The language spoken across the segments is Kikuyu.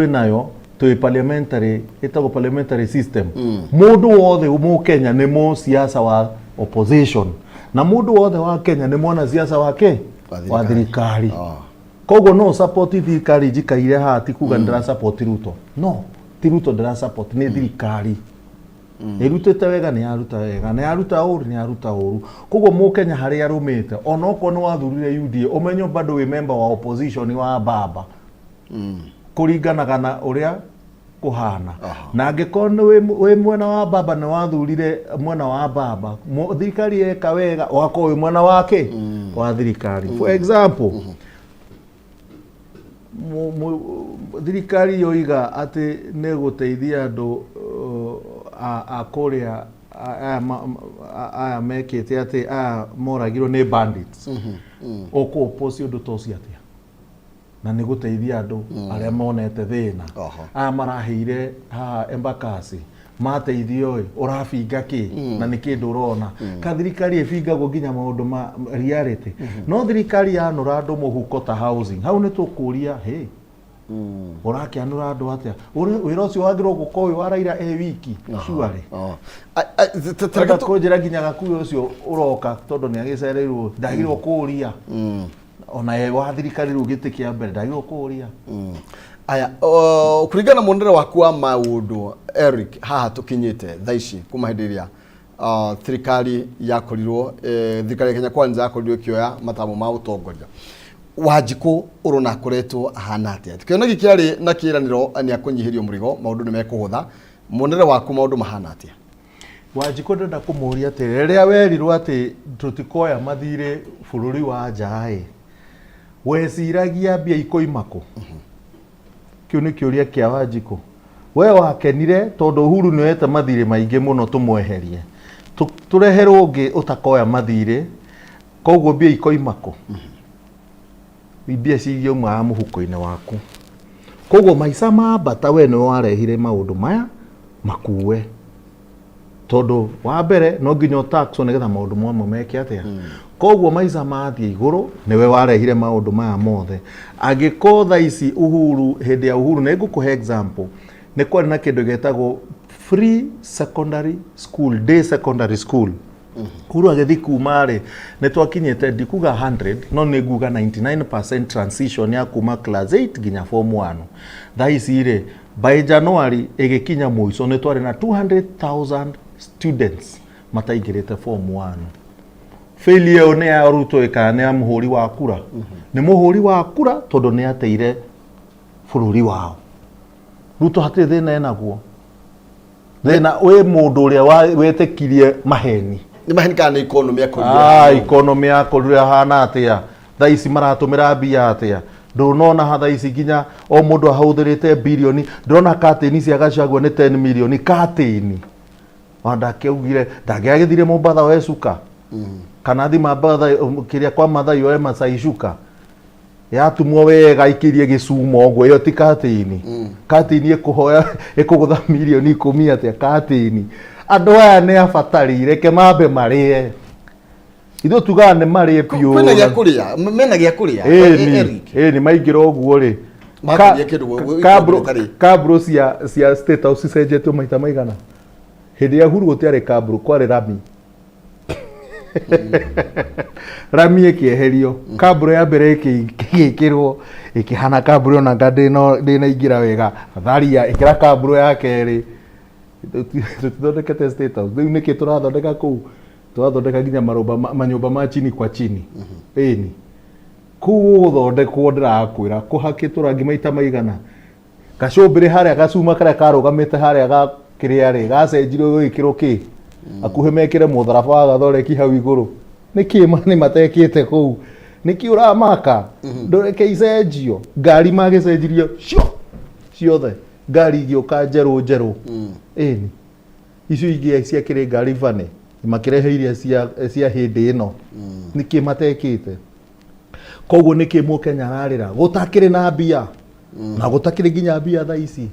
Nayo twĩ parliamentary, ĩtagwo parliamentary system. Mũndũ wothe mũkenya nĩ mũsiasa wa opposition na mũndũ wothe wa Kenya nĩ mwanasiasa wake wa wa thirikari. Koguo no support thirikari njikaire haha ti kuga ndĩra support Ruto. No ti Ruto ndĩra support, nĩ thirikari. Ĩrutĩte wega nĩ yaruta wega, nĩ yaruta ũru nĩ yaruta ũru. Koguo mũkenya harĩa arũmĩte, onokorwo nĩ wathurire UDA, ũmenye bado wĩ member wa opposition wa baba kũringanaga na ũrĩa kũhana. Na angĩkorwo nĩ wĩ mwena wa baba, nĩ wathurire mwena wa baba, thirikari yeka wega ũgakorwo wĩ mwena wake wa thirikari. For example, thirikari yoiga atĩ nĩ gũteithia andũ a kũrĩa aya mekĩte atĩ aya moragirwo nĩ bandits, ũkũ oppose ũndũ ta ũcio atĩa na nĩ gũteithia andũ arĩa monete thĩna? Aya maraheire haha Embakasi mateithio ĩ, ũrabinga kĩ na nĩ kĩndũ ũrona ka thirikari ĩbingagwo nginya maũndũ ma reality? No thirikari yanũra andũ mũhuko ta housing, hau nĩ tũkũria, hĩ, ũrakĩanũra andũ atĩa? Wĩra ũcio wagĩrĩirwo gũkorwo wĩ wa Raila e wiki, surely? Reke kũnjĩra nginya Gakuĩ ũcio ũroka, tondũ nĩ agĩcereirwo, ndagĩrĩirwo kũũria ona ye wa thirikari rĩu gĩtĩ kĩa mbere, ndagĩrĩirwo kũũria. Aya, kũringana na muonere waku wa maũndũ, Eric, haha tũkinyĩte thaa ici kuma hĩndĩ ĩrĩa thirikari yakorirwo, thirikari ya Kenya Kwanza yakorirwo ĩkĩoya matamo ma ũtongoria, Wanjikũ ũrona akoretwo ahana atĩa? Kĩoneki kĩarĩ na kĩĩranĩro nĩ akũnyihĩrio mũrigo, maũndũ nĩ mekũhũtha. Muonere waku, maũndũ mahana atĩa? Wanjikũ ndĩrenda kũmũria atĩrĩ, rĩrĩa werirwo atĩ tũtikoya mathirĩ bũrũri wa nja ĩ, weciragia mbia ikoima kũ? Kĩu nĩ kĩũria kĩa Wanjikũ. We wakenire tondũ Uhuru nĩ oyete mathirĩ maingĩ mũno, tũmweherie, tũreherwo ũngĩ ũtakoya mathirĩ, koguo mbia ikoima kũ? Mbia cingĩaumaga mũhuko-inĩ waku. Koguo maica mambata, we nĩwe warehire maũndũ maya makue, tondũ wa mbere no nginya ũtaxwo nĩgetha maũndũ mamwe meke atĩa. Koguo maica mathiĩ igũrũ, nĩwe warehire maũndũ maya mothe. Angĩkorwo thaa ici Uhuru, hĩndĩ ya Uhuru, nĩ ngũkũhe example, nĩ kwarĩ na kĩndũ gĩtagwo free secondary school, day secondary school. Uhuru agĩthiĩ kuma rĩ, nĩ twakinyĩte, ndikuga 100, no nĩ nguga 99% transition ya kuma class 8 nginya form 1. Thaa ici rĩ, by January ĩgĩkinya mũico, nĩ twarĩ na 200,000 students mataingĩrĩte form 1. Failure ĩyo nĩ ya Ruto ĩkana nĩ ya mũhũri wa kura? Nĩ mũhũri wa kura, tondũ nĩ ateire bũrũri wao. Ruto hatirĩ thĩna enaguo, thĩna wĩ mũndũ ũrĩa wetĩkirie maheni. Nĩ maheni kana nĩ economy yakorirwo? Ah, economy yakorirwo ĩhana atĩa? Thaa ici maratũmĩra mbia atĩa? Ndũnona ha thaa ici nginya o mũndũ ahũthĩrĩte birioni? Ndĩrona katĩni cia Gachagua nĩ 10 milioni katĩni. Ndakĩaugire ndangĩagĩthire Mombatha oe cuka kana thi Mombatha kĩrĩa kwa Mathai oe Masai cuka yatumwo wega ikĩrie gĩcumo ũguo. Ĩyo ti katĩini. Katĩini ĩkũhoya ĩkũgũtha mirioni 10 atĩa katĩini? Andũ aya nĩ abatari, reke mambe marĩe. Ithuĩ tugaga nĩ marĩe biũ. Kwĩna gĩa kũrĩa, mena gĩa kũrĩa, Ĩni. Eric. Ĩni, maingĩra ũguo rĩ, Makũria kĩndũ gĩtarĩ. Kabro cia State House cicenjetio maita maigana? Hĩndĩ ya Uhuru gũtiarĩ kabro, kwarĩ rami. Rami ĩkĩeherio, kabro ya mbere ĩgĩkĩrwo, ĩkĩhana kabro ona nga ndĩnaingĩra wega. Tharia, ĩkĩra kabro ya kerĩ. Tũtithondekete State House rĩu. Nĩkĩ tũrathondeka kũu? Tũrathondeka nginya marũmba manyũmba ma chini kwa chini. Ĩni, kũu gũgũthondekwo, ndĩrakwĩra kũhakĩtwo rangi maita maigana. Gacũmbĩrĩ harĩa, gacuma karĩa karũgamĩte harĩa ga kĩrĩa rĩ, gacenjirio gũgĩkĩrwo kĩ hakuhĩ, mekĩre mũtharaba wa gathoreki hau igũrũ. Nĩkĩ nĩ matekĩte kũu? Nĩkĩ ũramaka? Ndũreke icenjio ngari, magĩcenjirio cio ciothe, ngari igĩũka njerũ njerũ. Ĩni, icio ingĩ ciakĩrĩ ngari bane, makĩrehe iria cia hĩndĩ ĩno. Nĩkĩ matekĩte? Koguo nĩkĩ mũkenya ararĩra gũtakĩrĩ na mbia na gũtakĩrĩ nginya mbia thaa ici?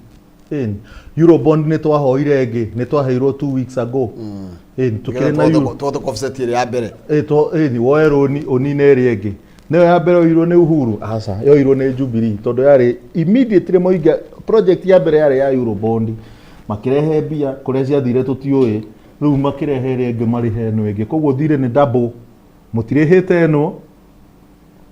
Ĩni, Eurobond nĩ twahoire ĩngĩ, nĩ twaheirwo 2 weeks ago. Ĩni, tũkĩrĩ na euro. Tũhote offset ĩrĩa ya mbere. Ĩni, woe rũni ũnine ĩrĩa ĩngĩ. Nĩyo ya mbere yoirwo nĩ Uhuru? Aca, yoirwo nĩ Jubilee, tondũ yarĩ immediately moinga Project ya mbere yarĩ ya Eurobond, makĩrehe mbia, kũrĩa ciathire tũtiũĩ. Rĩu makĩrehe ĩrĩa ĩngĩ, marĩhe ĩno ĩngĩ, koguo thirĩ nĩ double. Mũtirĩhĩte ĩno,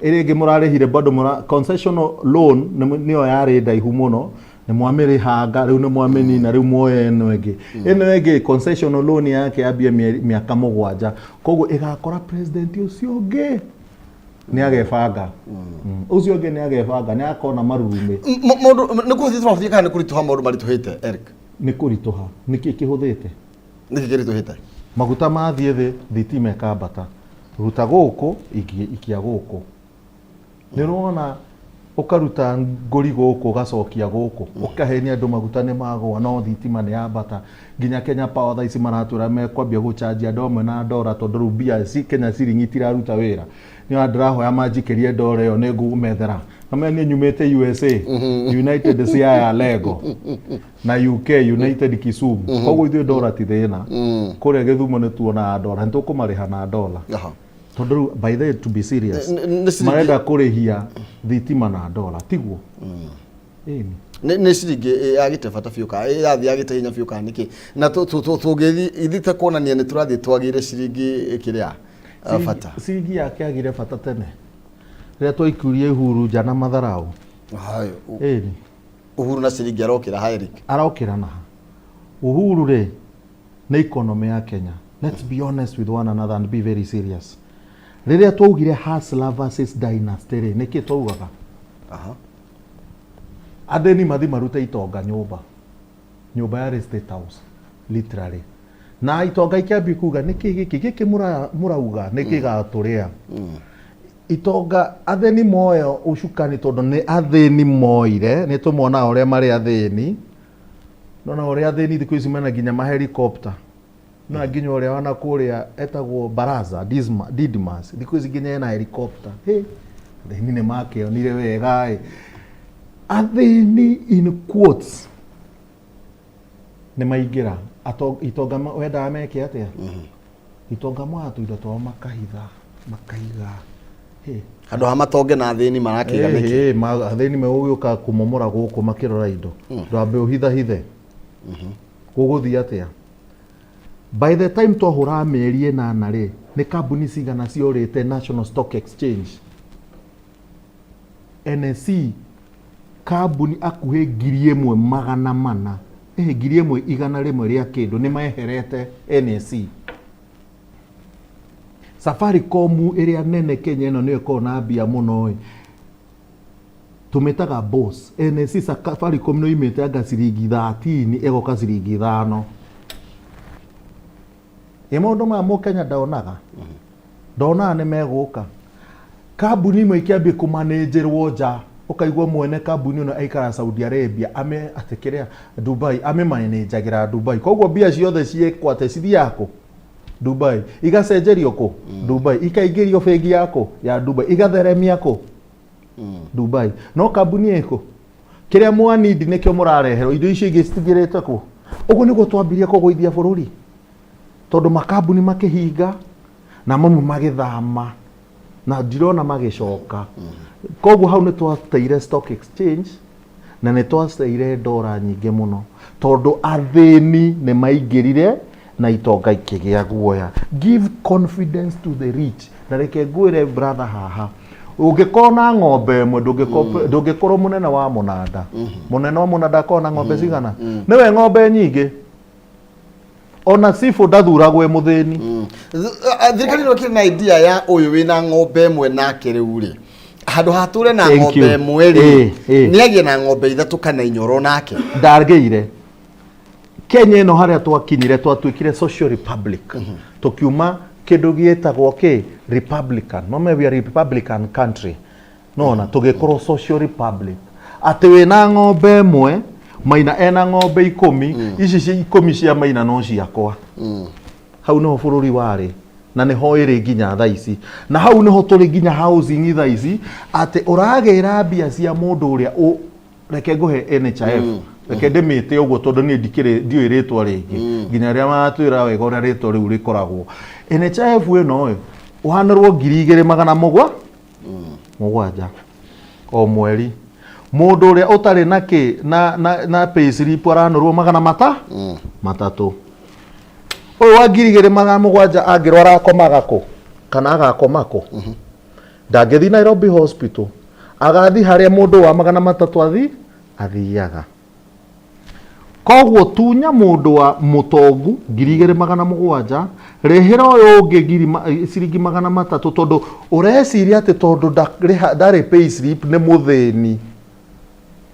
ĩrĩa ĩngĩ mũrarĩhire bado mũra concessional loan nĩyo yarĩ ndaihu mũno, nĩ mwamĩrĩhanga, rĩu nĩ mwamĩnina, rĩu muoye ĩno ĩngĩ. Ĩno ĩngĩ concessional loan yake yambie mĩaka 7, koguo ĩgakora president ũcio ũngĩ nĩ agebanga. Ũcio ũngĩ nĩ agebanga, nĩ akona marurumĩ. Maũndũ nĩ kũhũthia tũrahũthia kana nĩ kũritũha maũndũ maritũhĩte, Eric? Nĩ kũritũha. Nĩkĩ kĩhũthĩte? Nĩkĩ kĩritũhĩte? Maguta mathiĩ thĩ, thitima ĩkambata. Ruta gũkũ, ikia gũkũ. Nĩ ũrona ũkaruta ngũri gũkũ, ũgacokia gũkũ, ũkahenia andũ maguta nĩ magũa, no thitima nĩ yambata. Nginya Kenya Power thaa ici maratwĩra mekwambia gũchanjia andũ amwe na ndora, tondũ rĩu mbia ci Kenya ciringi itiraruta wĩra. Nĩ ndĩrahoya manjikĩrie ndora ĩyo, nĩ ngũmethera. Kamenya niĩ nyumĩte USA, United Siaya Lego, na UK, United Kisumu, koguo ithuĩ ndora ti thĩna. Kũrĩa Gĩthumo nĩ tuonaga ndora, nĩ tũkũmarĩha na ndora. Tondũ rĩu, by the way, to be serious, Nĩ ciringi- marenda kũrĩhia thitima na ndora, tiguo? Ĩni. Nĩ ciringi yagĩte bata biũ kana ĩrathiĩ yagĩte hinya biũ kana nĩkĩ? Na tũngĩthiĩ kuonania nĩ tũrathiĩ twagĩire ciringi kĩrĩa bata. Ciringi yakĩagire bata tene rĩrĩa twaikurie Uhuru nja na matharau. Hayo, Ĩni. Uhuru na ciringi arokĩra ha, Eric? Arokĩra naha Uhuru rĩ nĩ economy ya Kenya. Let's be honest with one another and be very serious. Rĩrĩa twaugire hustler versus dynasty rĩ, nĩkĩ twaugaga? Athĩni mathi marute itonga nyũmba. Nyũmba yarĩ State House literally, na itonga ikĩambia kuga, nĩkĩ gĩkĩ gĩkĩ mũrauga nĩ gĩgatũrĩa itonga? Athĩni moyo ũcukani, tondũ nĩ athĩni moire, nĩ tũmonaga ũrĩa marĩ athĩni. Nona ũrĩa athĩni thikũ ici mena nginya mahelikopta, na nginya ũrĩa wana kũrĩa etagwo Baraza Didmas, thikũ ici nginya ena helikopta. Hey, athĩni nĩ makĩonire wega ĩ. Athĩni in quotes nĩ maingĩra. Itonga wendaga meke atĩa? Itonga moya tũindo twao, makahitha, makaiga. Hey. Handũ ha matonge na athĩni marakĩiga nĩkĩ? Athĩni megũgĩũka kũmomora gũkũ makĩrora indo. Ndwambe ũhithahithe, gũgũthiĩ atĩa? By the time twahũra mĩeri 8 rĩ, nĩ kambuni cigana ciorĩte National Stock Exchange, NSE? Kambuni akuhĩ 1400, 1100 rĩa kĩndũ nĩ meherete NSE. Safaricom ĩrĩa nene Kenya ĩno nĩyo ĩkoragwo na mbia mũno ĩ, tũmĩtaga boss. NSE Safaricom nĩ imĩte anga ciringi 13 ĩgoka ciringi 5. Ĩ maũndũ maya mũkenya ndonaga, ndonaga nĩ megũka. Kambuni imwe ikĩambia kũmanĩnjĩrwo nja, ũkaigua mwene kambuni ĩno aikara Saudi Arabia, ame atĩ kĩrĩa Dubai, amĩmanĩnjagĩra Dubai, koguo mbia ciothe ciĩkwo atĩ cithiaga kũ? Dubai. Igacenjerio kũ? Dubai. Ikaingĩrio bengi yako ya Dubai, igatheremia kũ? Dubai. No kambuni ĩkũ? Kĩrĩa mwanindi nĩkĩo mũrareherwo, indo icio ingĩ citigĩrĩte kũ? Ũguo nĩguo twambirie kũgũithia bũrũri, tondũ makambuni makĩhinga na mamwe magĩthama na ndirona magĩcoka. Koguo hau nĩ twateire stock exchange na nĩ twateire ndora nyingĩ mũno, tondũ athĩni nĩ maingĩrire na itonga ikĩgĩa guoya. Give confidence to the rich. Na reke ngwĩre, brother, haha ũngĩkorwo na ng'ombe ĩmwe, ndũngĩkorwo mũnene wa mũnanda. Mũnene wa mũnanda akorwo na ng'ombe cigana? Nĩwe ng'ombe nyingĩ. Ona cibũ ndathuragwo e mũthĩni. Thirikari no kĩrĩ na idea ya ũyũ wĩna ng'ombe ĩmwe nake rĩu rĩ, handũ hatũre na Thank ng'ombe you. ĩmwe rĩ, Ĩ, ĩ. nĩ agĩe na ng'ombe ithatũ kana inyoro nake. Ndagĩire Kenya ĩno harĩa twakinyire, twatuĩkire social republic, tũkiuma kĩndũ gĩtagwo kĩ republican. No we are republican country, nona tũgĩkorwo social republic, atĩ wĩna ng'ombe ĩmwe, Maina ena ng'ombe 10, ici cia 10 cia Maina no ciakwa. Hau niho bũrũri warĩ na nĩho ĩrĩ nginya thaa ici, na hau nĩho tũrĩ nginya housing thaa ici, atĩ ũragĩra mbia cia mũndũ ũrĩa reke ngũhe NHIF, reke ndĩmĩte ũguo, tondũ niĩ ndikĩrĩ ndiũĩ rĩtwa rĩngĩ nginya rĩrĩa magatwĩra wega ũrĩa rĩtwa rĩu rĩkoragwo. NHIF ĩno ĩ ũhanĩrwo 2700 o mweri. Mũndũ ũrĩa ũtarĩ na kĩ na pay slip aranũrwo magana 300. Ũyũ wa 2700 angĩrwara akomaga kũ kana agakoma kũ? Ndangĩthiĩ Nairobi Hospital, agathiĩ harĩa mũndũ wa 300 athiaga. Koguo tunya mũndũ wa mũtongu 2700, rĩhĩra ũyũ ũngĩ ciringi 300, tondũ ũreciria atĩ tondũ ndarĩ pay slip nĩ mũthĩni.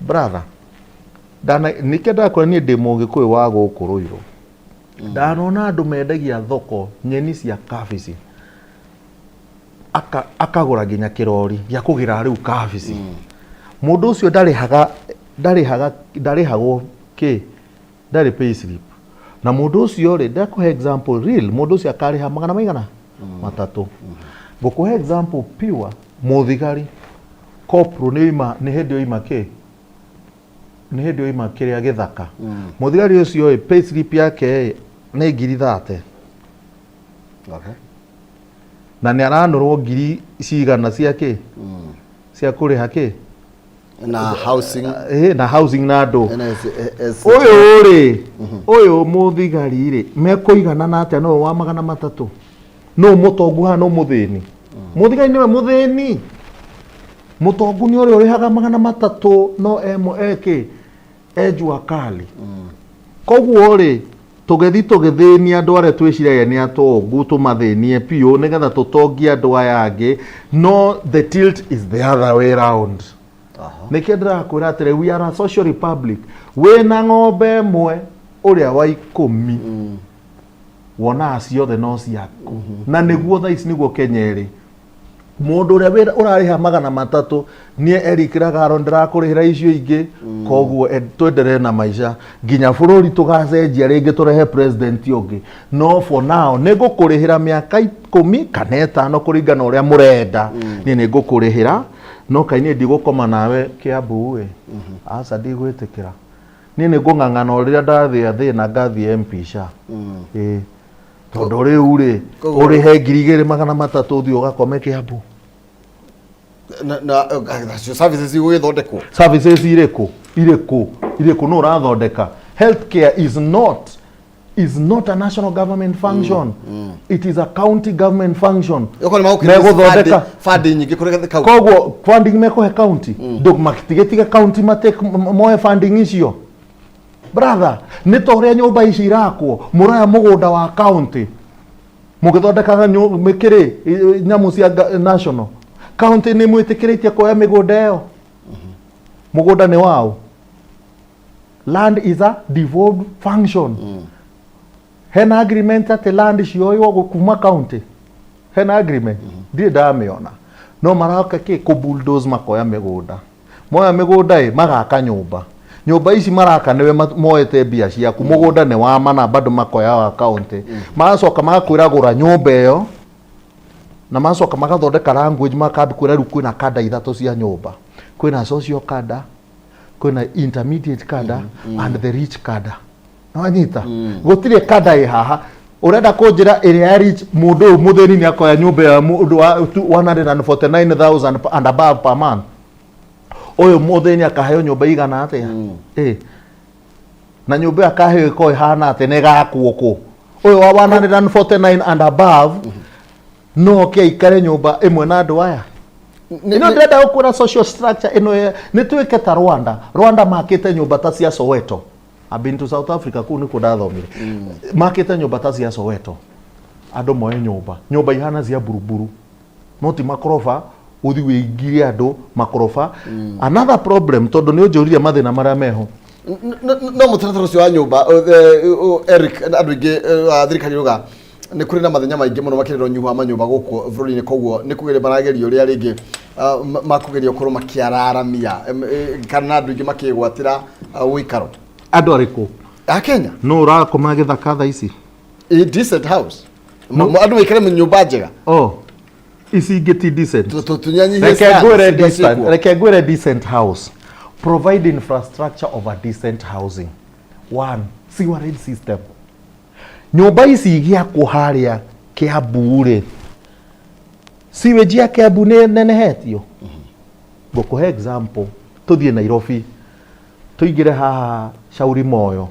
Brother, nĩkĩo ndakwĩra niĩ ndĩ Mũgĩkũyũ wa gũkũ Rũirũ. Ndanona andũ mendagia thoko nyeni cia kabici, akagũra nginya kĩrori gĩa kũgĩra rĩu kabici. Mũndũ ũcio ndarĩhagwo kĩ, ndarĩ pay slip. Na mũndũ ũcio rĩ, ndakũhe example real, mũndũ ũcio akarĩha magana maigana 3. Ngũkũhe example pure, mũthigari corporal nĩ oima, nĩ hĩndĩ oima kĩ, nĩ hĩndĩ oima kĩrĩa gĩthaka. Mũthigari ũcio ĩ, pay slip yake ĩ, nĩ 30,000. Na nĩ aranũrwo ngiri cigana cia kĩ? Cia kũrĩha kĩ? Na housing. Na housing na andũ. NSS. Ũyũ rĩ, ũyũ mũthigari rĩ, mekũiganana atĩa na ũyũ wa 300? Nũ mũtongu haha, nũ mũthĩni? Mũthigari nĩwe mũthĩni. Mũtongu nĩ ũrĩa ũrĩhaga 300 no eke e jua kali. Koguo rĩ, tũgĩthiĩ tũgĩthĩnia andũ arĩa twĩciragia nĩ atongu, tũmathĩnie biũ nĩgetha tũtongie andũ aya angĩ, no the tilt is the other way round. Nĩkĩo ndĩrakwĩra atĩrĩ, we are a social republic. Wĩna ng'ombe ĩmwe ũrĩa wa 10 wonaga ciothe no ciaku. Na nĩguo thaa ici nĩguo Kenya ĩrĩ. Mũndũ ũrĩa ũrarĩha 300, niĩ Eric Ragaro ndĩrakũrĩhĩra icio ingĩ. Koguo twenderee na maica nginya bũrũri tũgacenjia rĩngĩ tũrehe president ũngĩ. No for now nĩ ngũkũrĩhĩra mĩaka 10 kana 5 kũringana na ũrĩa mũrenda. Niĩ nĩ ngũkũrĩhĩra, no kaĩ niĩ ndigũkoma nawe Kiambu ĩ. Aca, ndigwĩtĩkĩra. Niĩ nĩ ngũng'ang'ana o rĩrĩa ndathĩa thĩna ngathiĩ MP SHA. Ĩĩ. Tondũ rĩu rĩ, ũrĩhe 2300 ũthiĩ ũgakome Kiambu. Na nacio services igũgĩthondekwo. Services irĩkũ? Irĩkũ? Irĩkũ nũ ũrathondeka? Healthcare is not a national government function. It is a county government function. Okorwo nĩ Megũthondeka funding nyingĩ kũrĩ county. Koguo funding mekũhe county. Ndũ matigĩtige county moe funding icio. Brother, nĩ ta ũrĩa nyũmba ici irakwo, mũroya mũgũnda wa county. Mũgĩthondekaga mĩkĩrĩ, nyamũ cia national. County nĩ mwĩtĩkĩrĩtie kuoya mĩgũnda ĩyo. Mũgũnda nĩ wao. Land is a devolved function. Hena agreement atĩ land cioywo kuma county. Hena agreement. Ndirĩ ndamĩona. No maraka kĩ kũ bulldoze makoya mĩgũnda. Moya mĩgũnda ĩ, magaka nyũmba. Nyũmba ici maraka nĩwe moete mbia ciaku. Mũgũnda nĩ wa mana bado makoya wa county. Magacoka magakwĩra gũra nyũmba ĩyo. Na magacoka magathondeka language makambi kwĩra rĩu kwĩna kada 3 cia nyũmba. Kwĩna social kada, kwĩna intermediate kada and the rich kada. Nĩwanyita? Gũtirĩ kada ĩ haha. Ũrenda kũnjĩra ĩrĩa ya rich, mũndũ ũyũ mũthĩni nĩ akoya nyũmba ya mũndũ wa 149,000 and above per month. Ũyũ mũthĩni akaheo nyũmba igana atĩa? Na nyũmba ĩyo akaheo ĩkorwo ĩhana atĩa na ĩgakwo kũ? Ũyũ wa 149 and above no oke aikare nyũmba ĩmwe na andũ aya. Ĩno ndĩrenda gũkwĩra social structure ĩno nĩ twĩke ta Rwanda. Rwanda makĩte nyũmba ta cia Soweto. I've been to South Africa, kũu nĩkuo ndathomire. Makĩte nyũmba ta cia Soweto. Andũ moe nyũmba. Nyũmba ihana cia buruburu. No ti makoroba, ũthiĩ wĩingĩrie andũ makoroba. Another problem, tondũ nĩ ũnjũririe mathĩna marĩa meho. No mũtaratara ũcio wa nyũmba, Eric, andũ aingĩ a thirikari rauga nĩ kũrĩ na mathĩna maingĩ mũno makĩria ũnyihu wa manyũmba gũkũ bũrũri-inĩ, koguo nĩ kũgeria marageria ũrĩa rĩngĩ makũgeria gũkorwo makĩararamia, kana andũ aingĩ makĩgwatĩra ũikaro. Andũ arĩkũ? A Kenya. Nũ ũrakoma gĩthaka thaa ici? A decent house. Andũ maikare nyũmba njega. Oh. Ici ingĩ ti decent. Tũnyanyihie Reke standards ngwĩre iria decent, ciĩkuo. reke ngwĩre decent house. Provide infrastructure of a decent housing. 1, sewerage system. Nyũmba ici igĩakwo harĩa Kiambu rĩ, sewage ya Kiambu nĩ nenehetio. Ngũkũhe example, Tũthiĩ Nairobi, tũingĩre haha Shauri Moyo,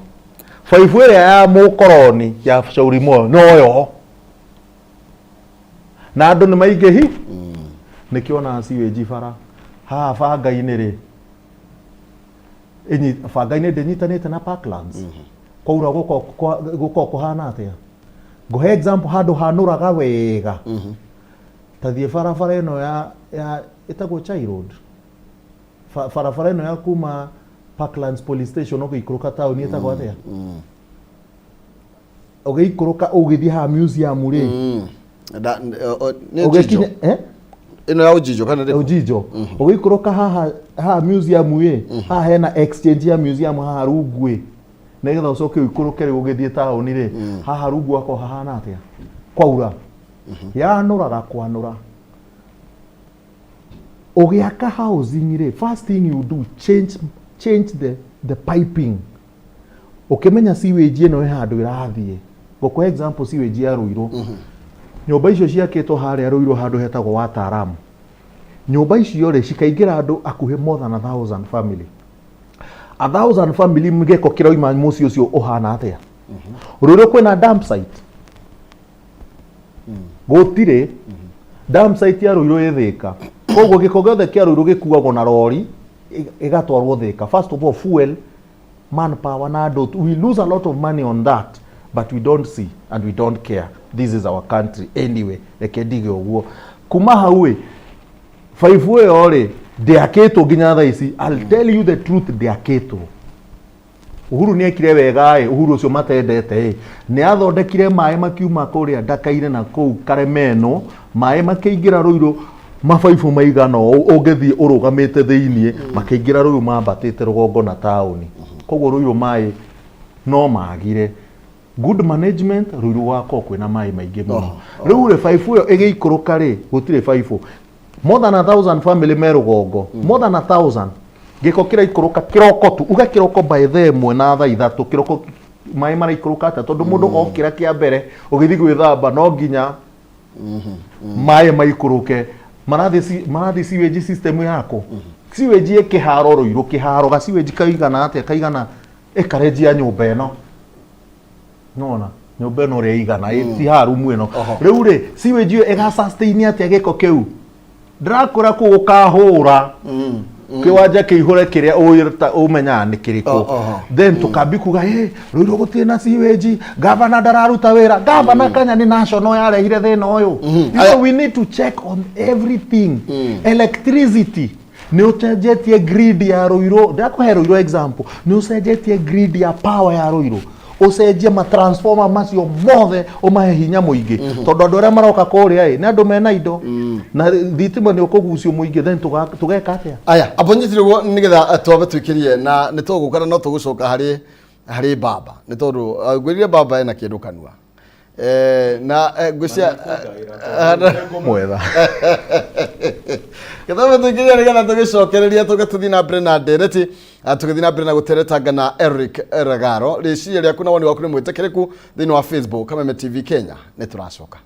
baibũ ĩrĩa ya mũkoroni ya Shauri Moyo noyo, na andũ nĩ maingĩhi. Nĩkĩo ona sewage bara haha banga-inĩ rĩ, banga-inĩ ndĩnyitanĩte na Parklands. Kwaura gũkorwo kũhana atĩa? Ngũhe example, handũ hanũraga wega, ta thiĩ barabara ĩno ya ĩtagwo Chai Road. Barabara ĩno ya kuma Parklands Police Station ũgĩikũrũka taũni ĩtagwo atĩa? Ũgĩikũrũka ũgĩthiĩ haha museum rĩ. Nĩ Ũgĩkinya Ũjijo. Eh? Ĩno ya Ũjijo kana ndĩkũ? Ũjijo. Ũgĩikũrũka haha museum ĩ, haha hena exchange ya museum haha rungu ĩ, nĩgetha ũcoke ũikũrũke rĩu ũgĩthiĩ taũni rĩ, haha rungu akorwo hahana atĩa kwaura? Yanũraga kwanũra. Ũgĩaka housing rĩ, first thing you do, change the piping. Ũkĩmenya sewage ĩno ĩ handũ ĩrathiĩ. Ngũkũhe example, sewage ya Ruiru. Nyũmba icio ciakĩtwo harĩa Ruiru handũ hetagwo Wataaramu, nyũmba icio rĩ, cikaingĩra andũ akuhĩ more than 1,000 family. 1,000 family, gĩko kĩroima mũciĩ ũcio ũhana atĩa? Ruiru kwĩna dump site? Gũtirĩ. Dump site ya Ruiru ĩ Thĩka. Koguo gĩko gĩothe kĩa Ruiru gĩkuagwo na rori ĩgatwarwo Thĩka. First of all, fuel, manpower na andũ, we lose a lot of money on that, but we don't see and we don't care. This is our country anyway. Reke ndige ũguo. Kuma hau ĩ, baibũ ĩyo rĩ, ndĩakĩtwo nginya thaa ici. I'll tell you the truth, ndĩakĩtwo. Uhuru nĩ ekire wega ĩ, Uhuru ũcio matendete ĩ, nĩ athondekire maĩ makiuma kũrĩa Ndakaire na kũu Karemeno, maĩ makĩingĩra Rũirũ, mabaibũ maigana ũũ ũngĩthiĩ ũrũgamĩte thĩiniĩ, makĩingĩra Rũirũ mambatĩte rũgongo na taũni. Koguo Rũirũ maĩ no magire. Good management, Rũirũ gwakorwo kwĩna maĩ maingĩ mũno. Rĩu rĩ, baibũ ĩyo ĩgĩikũrũka rĩ, gũtirĩ baibũ. More than 1,000 family me rũgongo, more than 1,000. Gĩko kĩraikũrũka kĩroko tu, uga kĩroko by 1:00 na 3:00 kĩroko, maĩ maraikũrũka atĩa? Tondũ mũndũ okĩra kĩa mbere ũgĩthiĩ gwĩthamba, no nginya maĩ maikũrũke. Marathiĩ sewage system yako, sewage ĩ kĩharo Rũirũ, kĩharo ga sewage kaigana atĩa? Kaigana ĩkarenji ya nyũmba ĩno. Nona nyũmba ĩno ũrĩa ĩigana ti haha rumu ĩno. Rĩu rĩ, sewage ĩyo ĩga sustain atĩa gĩko kĩu? Ndĩrakwĩra kũu ũkahũra kĩwanja kĩihũre kĩrĩa ũmenyaga nĩ kĩrĩkũ. Then tũkambi kuga ĩ Rũirũ gũtirĩ na sewage, gavana ndararuta wĩra. Gavana kanya nĩ national yarehire thĩna ũyũ. We need to check on everything. Electricity, nĩ ũcenjetie grid ya Rũirũ. Ndakũhe Rũirũ example, nĩ ũcenjetie grid ya power ya Rũirũ, ũcenjie matransformer macio mothe, ũmahe hinya mũingĩ, tondũ andũ arĩa maroka kũrĩa ĩ nĩ andũ mena indo na thitima nĩ ũkũgucio mũingĩ. Then tũgeka atĩa? Aya, ambonyitire ũguo nĩgetha twambe twĩkĩrie na nĩ tũgũka na no tũgũcoka harĩ baba, nĩ tondũ ngwĩrire baba ena kĩndũ kanua. Na ngwĩcia Ngũmwetha. Gĩthomo tũingĩria nĩgetha tũgĩcokereria, tũge tũthiĩ na mbere na ndereti. Tũgĩthiĩ na mbere na gũteretanga na Eric Ragaro. Rĩciria rĩaku na woni waku nĩ mwĩtĩkĩrĩku thĩinĩ wa Facebook Kameme TV Kenya. Nĩ tũracoka.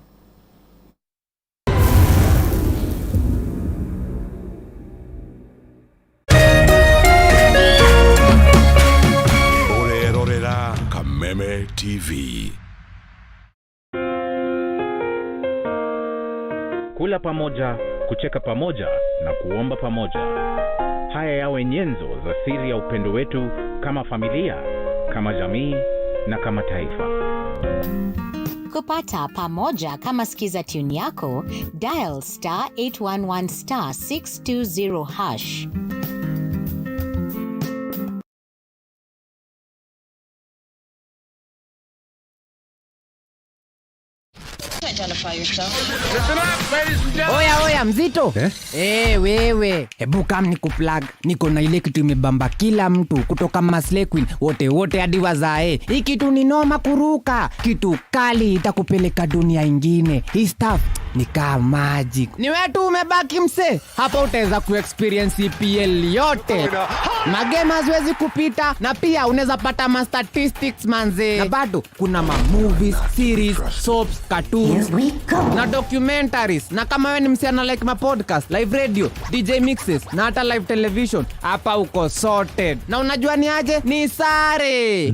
Ũrerorera Kameme TV. Kula pamoja, kucheka pamoja na kuomba pamoja. Haya yawe nyenzo za siri ya upendo wetu kama familia, kama jamii na kama taifa. Kupata pamoja kama skiza tune yako, dial *811*620#. Identify yourself. Oya oya, mzito eh? Hey, wewe, hebu kam ni kuplug. Niko na ile kitu imebamba kila mtu kutoka maslay queen wote wote hadi wazae. Hii kitu ni noma kuruka, kitu kali itakupeleka dunia ingine. Hii stuff Ni kaa magic. Ni wewe tu umebaki mse. Hapa utaweza kuexperience EPL yote. Magame haziwezi kupita na pia unaweza pata ma statistics manze. Na bado kuna ma movies, series, soaps, cartoons na documentaries. Na kama wewe ni msichana like ma podcast, live radio, DJ mixes na hata live television, hapa uko sorted. Na unajua ni aje? Ni sare.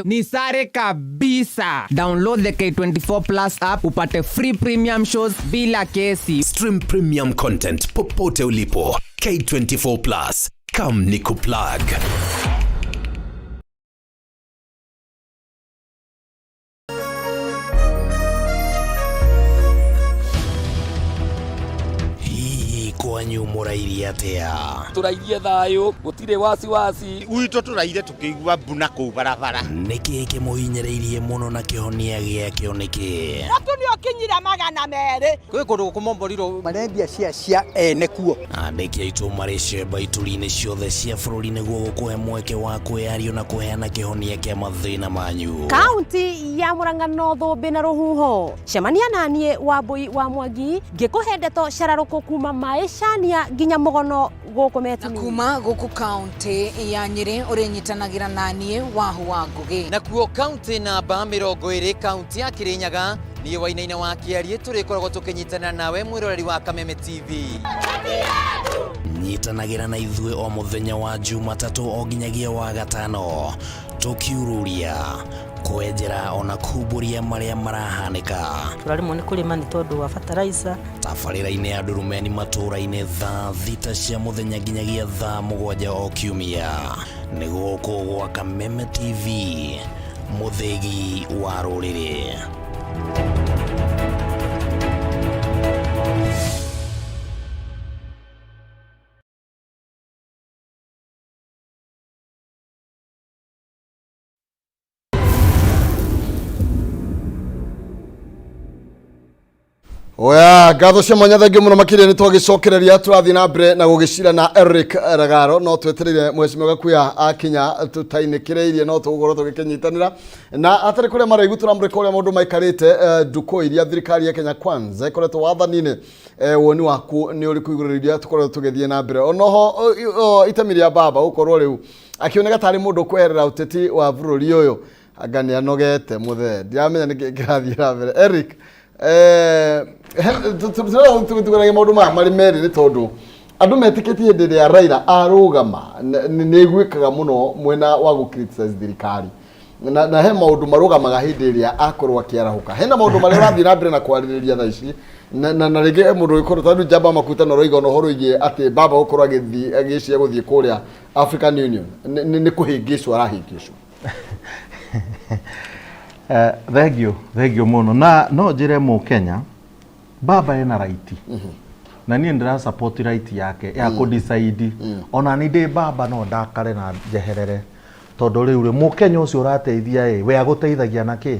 Ni sare kabisa. Download the K24 Plus app upate free premium shows bila kesi. Stream premium content popote ulipo. K24 Plus. Come ni kuplug. Hihi kwanyu mũrairie atĩa? Tũrairie thayũ, gũtirĩ wasiwasi. Gwitũ tũraire tũkĩigua mbuna kũu barabara. Nĩkĩ kĩmũhinyĩrĩirie mũno na kĩhonia gĩakĩo nĩkĩ? Mũtu nĩ ũkinyire 200. Kwĩ kũndũ gũkũmomborirwo marendia cia cia ene kuo. Andĩki aitũ marĩ cemba ituri-inĩ ciothe cia bũrũri nĩguo gũkũhe mweke wa kwĩyario na kũheana kĩhonia kĩa mathĩna manyu. Kaunti ya Murang'a no thũmbĩ na rũhuho. Cemania naniĩ Wambui wa Mwangi ngĩkũhe ndeto cararũkũ kuma maĩcania nginya mũgono gũkũ Metini. Kuma gũkũ kaunti ya Nyĩrĩ ũrĩnyitanagĩra naniĩ Wahu wa Ngũgĩ. Nakuo kaunti namba 20 kaunti ya Kirinyaga niĩ Wainaina wa Kĩariĩ tũrĩkoragwo tũkĩnyitana nawe mwĩroreri wa Kameme TV. Nyitanagĩra na ithuĩ o mũthenya wa Jumatatũ o nginyagia wa gatano tũkiururia kwenjera ona kumbũria marĩa marahanĩka. Tũraremwo nĩ kũrĩma nĩ tondũ wa fertilizer. Tabarĩra-inĩ ya Ndurumeni matũũra-inĩ thaa 6 cia mũthenya nginyagia thaa 7 o kiumia. Nĩ gũkũ gwa Kameme TV, mũthĩgi wa rũrĩrĩ. Oya, ngatho cia mwanya thengio muno makiria ni twagicokereria turathie na mbere na gugicira na Eric Ragaro no twetereire mheshimiwa Gakuya akinya tutainikireirie no tugukorwo tugikinyitanira na atari kuria maraigu turamurika uria maundu maikarite nduku iria thirikari ya Kenya Kwanza ikoretwo wathani-ini woni waku ni uriku iguru iria tukoretwo tugithie na mbere onoho itemi ria baba gukorwo riu akioneka tari mundu kweherera uteti wa bururi uyu anga ni anogete muthe ndiramenya niki kirathie na mbere Eric tuganagia maundu maya marĩ merĩ nĩ tondũ andũ metĩkĩtie hĩndĩ ĩrĩa Raila arũgama nĩ aiguĩkaga mũno mwena wa gũ criticize thirikari na he maũndũ marũgamaga hĩndĩ ĩrĩa akorwo akĩarahũka hena maũndũ marĩa ũrathiĩ na mbere na kwarĩrĩria thaa ici na rĩngĩ he mũndũ ũgĩkorwo tondũ Njamba Makuta na ũroiga ona ũhoro wĩgiĩ atĩ baba gũkorwo agĩthiĩ agĩciria gũthiĩ kũrĩa African Union nĩ kũhĩngĩcwo arahĩngĩcwo. Thengio mũno na no njĩre mũkenya baba ena right na niĩ ndĩra support right yake ya kũ decide ona nĩ ndĩ baba no ndakare na njeherere tondũ rĩu rĩ mũkenya ũcio ũrateithia ĩ we agũteithagia na kĩ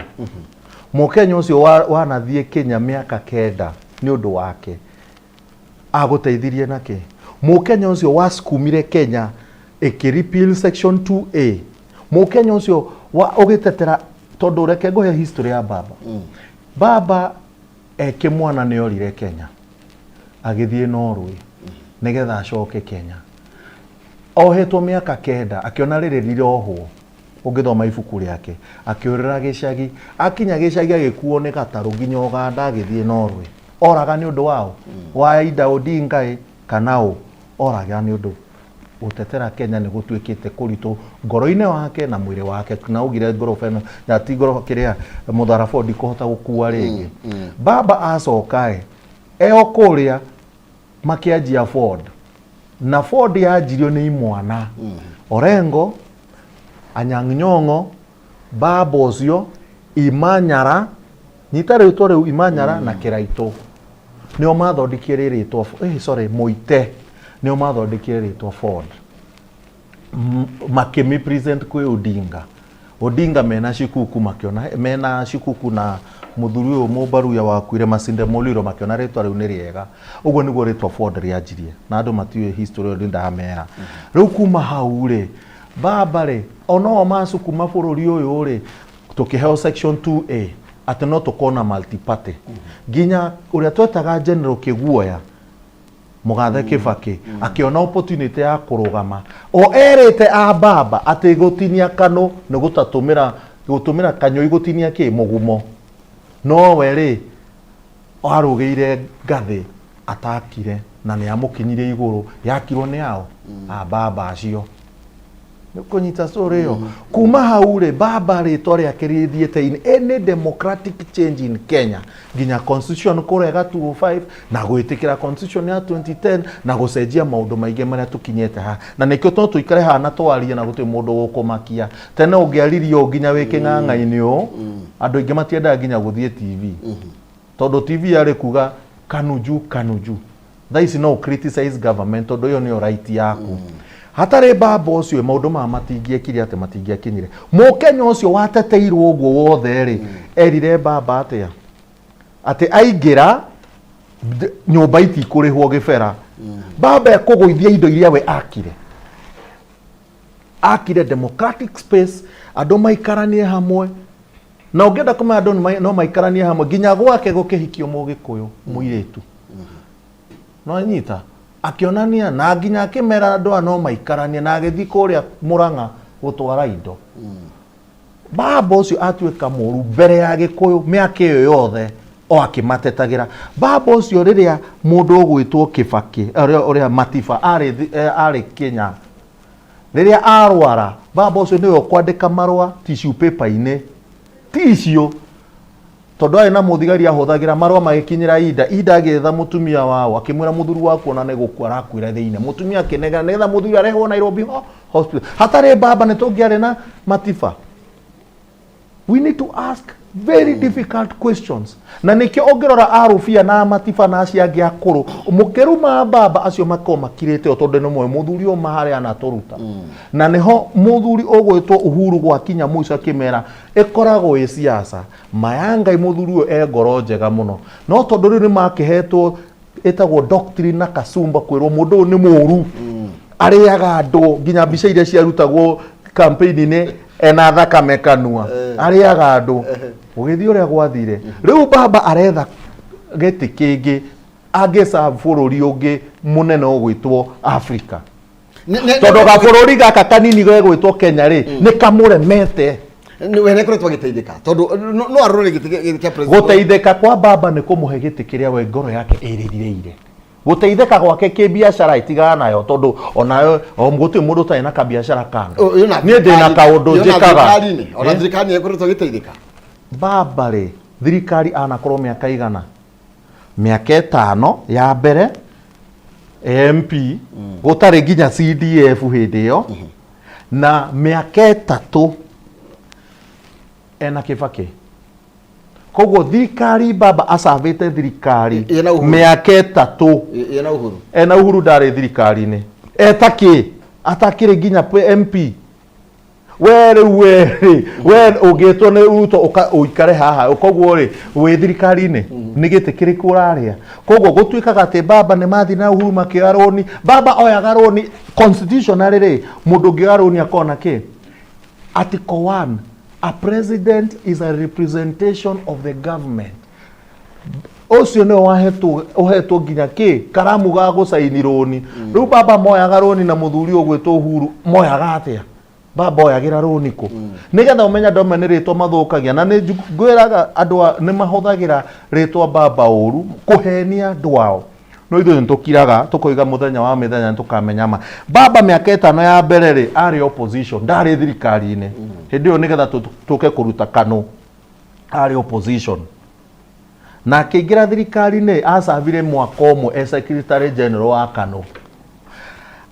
mũkenya ũcio wanathiĩ Kenya mĩaka 9 nĩ ũndũ wake agũteithirie na kĩ mũkenya ũcio wasukumire Kenya ĩkĩ repeal section 2A mũkenya ũcio ũgĩtetera tondũ reke ngũhe history ya baba. Baba ekĩmwana nĩ orire Kenya agĩthiĩ Norway nĩgetha acoke Kenya ohetwo mĩaka 9 akĩona rĩrĩ rirohwo ũngĩthoma ibuku rĩake akĩũrĩra gĩcagi akinya gĩcagi agĩkuo nĩ gatarũ nginya Ũganda agĩthiĩ Norway oraga nĩ ũndũ wao wa Ida Odinga ĩ kana ũ oraga nĩ ũndũ gutetera Kenya nĩ gũtuĩkĩte kũritũ ngoro-inĩ wake na mwĩrĩ wake na ugire ngoroba ĩno na ti ngoroba kĩrĩa mũtharaba ndikũhota gũkua rĩngĩ. Baba acoka ĩ eo kũrĩa makĩanjia Ford na Ford yanjirio nĩ imwana Orengo Anyang' Nyong'o baba ũcio Imanyara nyita rĩtwa rĩu Imanyara na Kĩraitũ nĩo mathondekire rĩtwa sorry Mũite nĩo mathondekire rĩtwa Ford makĩmi present kwĩ Odinga. Odinga mena Shikuku makiona mena Shikuku na muthuri uyu Mũmbaruya wakuire Masinde Muliro makiona rĩtwa rĩu nĩ rĩega ũguo nĩguo rĩtwa Ford rĩanjirie na andũ matiũĩ history ĩyo ndamera rĩu kuma hau rĩ baba rĩ onao macukuma bũrũri ũyũ rĩ tũkĩheo section 2A Atĩ no tũkorwo na multi-party. Nginya ũrĩa twetaga General Kĩguoya, Mũgathe Kĩbakĩ, akĩona opportunity ya kũrũgama. O erĩte a baba atĩ gũtinia kanũ nĩ gũtatũmĩra, gũtũmĩra kanyũi gũtinia kĩ? Mũgumo. Nowe rĩ, arũgĩire ngathĩ atakire na nĩ amũkinyirie igũrũ, yakirwo nĩ ao? A baba acio. Nĩ ũkũnyita story ĩyo? Kuma hau rĩ, baba rĩtwa rĩake rĩthiĩte in any democratic change in Kenya, nginya constitution kũrega 205 na gwĩtĩkĩra constitution ya 2010 na gũcenjia maũndũ maingĩ marĩa tũkinyĩte haha. Na nĩkĩo no tũikare haha na twarie na gũtirĩ mũndũ ũgũkũmakia. Tene ũngĩaririe ũũ nginya wĩ kĩng'ang'a-inĩ ũũ, andũ aingĩ matiendaga nginya gũthiĩ TV. Tondũ TV yarĩ kuga KANU juu, KANU juu. Thaa ici no ũ criticize government tondũ ĩyo nĩyo right yaku. Hatarĩ baba ũcio maũndũ maya matingĩekire atĩ matingĩakinyire. Mũkenya ũcio wateteirwo ũguo wothe rĩ, erire baba atĩa? Atĩ aingĩra nyũmba itikũrĩhwo gĩbera. Baba ekũgũithia indo iria we akire. Akire democratic space, andũ maikaranie hamwe. Na ũngĩenda kũmenya andũ no maikaranie hamwe, nginya gwake gũkĩhikio mũgĩkũyũ mũirĩtu. No nyita akĩonania na nginya akĩmera andũ aya no maikaranie, na agĩthiĩ kũrĩa Mũrang'a gũtwara indo. Baba ũcio atuĩka mũru mbere ya Gĩkũyũ mĩaka ĩyo yothe o akĩmatetagĩra. Baba ũcio rĩrĩa mũndũ ũgwĩtwo Kĩbakĩ, ũrĩa Matiba arĩ Kenya, rĩrĩa arwara, baba ũcio nĩwe ũkwandĩka marũa tissue paper-inĩ, tissue, tondũ arĩ na mũthigari ahũthagĩra marũa magĩkinyĩra Ida. Ida agĩetha mũtumia wao akĩmwĩra mũthuri waku ona nĩ gũkua arakuĩra thĩinĩ. Mũtumia akĩnegena nĩgetha mũthuri arehwo Nairobi hospital. Hatarĩ baba nĩ tũngĩarĩ na Matiba. We need to ask very difficult questions. Na nĩkĩo ũngĩrora Arũbia na Matiba na acio angĩ akũrũ, mũkĩruma baba acio makoragwo makirĩte o tondũ nĩ moĩ mũthuri ũyũ harĩa anatũruta. Na nĩho mũthuri ũgwĩtwo Uhuru gwakinya mũico akĩmera ĩkoragwo ĩ siasa. Ma ya Ngai mũthuri ũyũ e ngoro njega mũno. No tondũ rĩu nĩ makĩhetwo ĩtagwo doctrine na kasumba kwĩrwo mũndũ ũyũ nĩ mũru. Arĩaga andũ nginya mbica iria ciarutagwo campaign-inĩ ena thakame kanua. Arĩaga andũ. Gũgĩthiĩ ũrĩa gwathire. Rĩu baba aretha gĩtĩ kĩngĩ angĩserve bũrũri ũngĩ mũnene ũgwĩtwo Africa. Tondũ gabũrũri gaka kanini gegwĩtwo Kenya rĩ, nĩ kamũremete. We nĩ akoretwo agĩteithĩka tondũ no arore gĩtĩ kĩa president. Gũteithĩka kwa baba nĩ kũmũhe gĩtĩ kĩrĩa we ngoro yake ĩrĩrirĩire. Gũteithĩka gwake kĩbiacara ĩtigana nayo tondũ onayo o gũtirĩ mũndũ ũtarĩ na kabiacara kando. Niĩ ndĩ na kaũndũ njĩkaga. Ona thirikari nĩ ĩkoretwo ĩgĩteithĩka. Baba rĩ, thirikari anakorwo mĩaka igana? Mĩaka ĩtano ya mbere MP, gũtarĩ nginya CDF hĩndĩ ĩyo, na mĩaka ĩtatũ ena Kĩbakĩ. Koguo thirikari baba acabĩte thirikari Ĩna Uhuru. mĩaka ĩtatũ. Ĩna Uhuru. Ena Uhuru ndarĩ thirikari-inĩ. Eta kĩ? Atakĩrĩ nginya MP. We rĩu we rĩ, we ũngĩtwo nĩ Ruto ũikare haha, koguo rĩ, wĩ thirikari-inĩ, nĩ gĩtĩ kĩrĩkũ ũrarĩa? Koguo gũtuĩkaga atĩ baba nĩ mathiĩ na Uhuru makĩoya rũni. Baba oyaga rũni constitutionally rĩ, mũndũ ũngĩoya rũni akoragwo na kĩ? Article 1, a president is a representation of the government. Ũcio nĩwe wahetwo, ũhetwo nginya kĩ karamu ga gũcaini rũni. Rĩu baba moyaga rũni na mũthuri ũgwĩtwo Uhuru moyaga atĩa? Baba oyagĩra rũni kũ? Nĩgetha ũmenye andũ amwe nĩ rĩtwa mathũkagia, na nĩ ngwĩraga andũ nĩ mahũthagĩra rĩtwa baba ũru kũhenia andũ ao. No ithuĩ nĩ tũkiraga tũkoiga mũthenya wa mĩthenya nĩ tũkamenya ma. Baba mĩaka ĩtano ya mbere rĩ, arĩ opposition, ndarĩ thirikari-inĩ. Hĩndĩ ĩyo nĩgetha tũke kũruta KANU, arĩ opposition. Na akĩingĩra thirikari-inĩ, acabire mwaka ũmwe e secretary general wa KANU.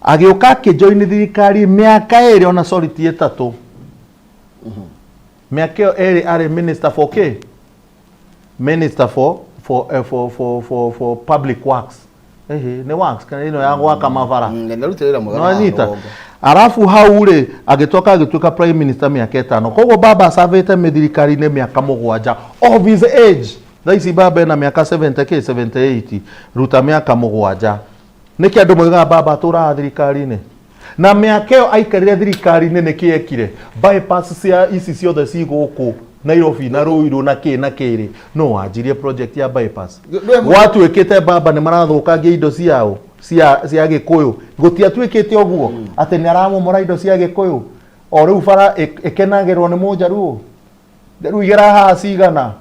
Agĩũka akĩjoin thirikari mĩaka ĩrĩ, ona sorry ti ĩtatũ. Mĩaka ĩyo ĩrĩ arĩ minister for kĩ? Minister for public works. Ehe, nĩ works kana ĩno ya gwaka mabara. Ndarutire wĩra mwega No na anyita. rũgongo. Arabu hau rĩ, agĩcoka agĩtuĩka prime minister mĩaka ĩtano. Koguo baba acabĩte mĩthirikari-inĩ mĩaka mũgwanja of his age. Thaa ici baba ena mĩaka 70 kĩ, 78, ruta mĩaka mũgwanja. Nĩkĩ andũ moigaga baba atũraga thirikari-inĩ? Na mĩaka ĩyo aikarire thirikari-inĩ nĩkĩ ekire? Bypass cia ici ciothe ci gũkũ. Nairobi na Ruiru na kĩ na kĩ rĩ, no wanjirie project ya bypass. Gwatuĩkĩte baba nĩ marathũkangia indo ciao cia Gĩkũyũ. Gũtiatuĩkĩte ũguo atĩ nĩ aramomora indo cia Gĩkũyũ. O rĩu bara ĩkenagĩrwo nĩ Mũnjaruo. Rĩu igera haha cigana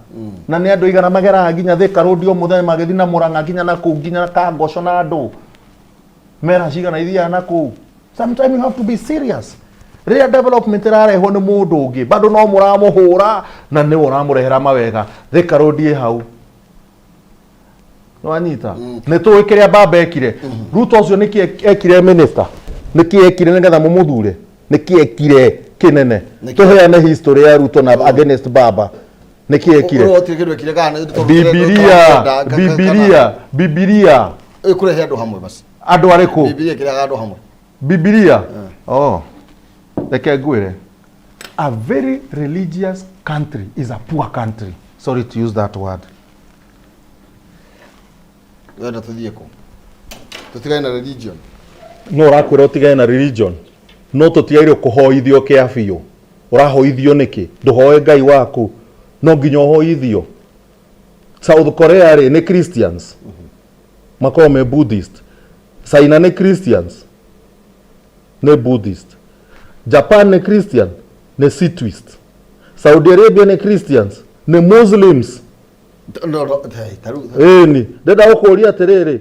na nĩ andũ igana mageraga nginya Thika Road o mũthenya magĩthiĩ na Murang'a nginya na kũu nginya Kangoco na andũ mera cigana ithiaga na kũu. Sometimes you have to be serious. Rĩrĩa development ĩrarehwo nĩ mũndũ ũngĩ bado no mũramũhũra na nĩwe ũramũrehera mawega. Thika Road ĩ hau. Nĩwanyita? Nĩ tũĩ kĩrĩa baba ekire. Ruto ũcio nĩkĩ ekire minister? Nĩkĩ ekire nĩgetha mũmũthure? Nĩkĩ ekire kĩnene? Tũheane history ya Ruto na against baba. Nĩkĩ ekire? Ũrĩa kĩndũ ekire kana nĩ tondũ Bibilia, Bibilia, Bibilia. Ĩkũrehe andũ hamwe basi. Andũ arĩkũ? Bibilia ĩkĩrehaga andũ hamwe. Bibilia. Oh. Reke ngwĩre. A very religious country is a poor country. Sorry to use that word. Wenda tũthiĩ kũ? Tũtigane na religion. No ũrakwĩra ũtigane na religion. No tũtiagĩrĩirwo kũhoithio kĩa biũ. Ũrahoithio nĩkĩ? Ndũhoe Ngai waku. No nginya ũhoithio. South Korea rĩ nĩ Christians. Makoragwo me Buddhist. China nĩ Christians. Nĩ Buddhist. Japan nĩ Christian, nĩ Shintoist. Saudi Arabia nĩ Christians, nĩ Muslims. No, no, hey, ta rĩu- Ĩni, ndĩrenda gũkũria atĩrĩrĩ,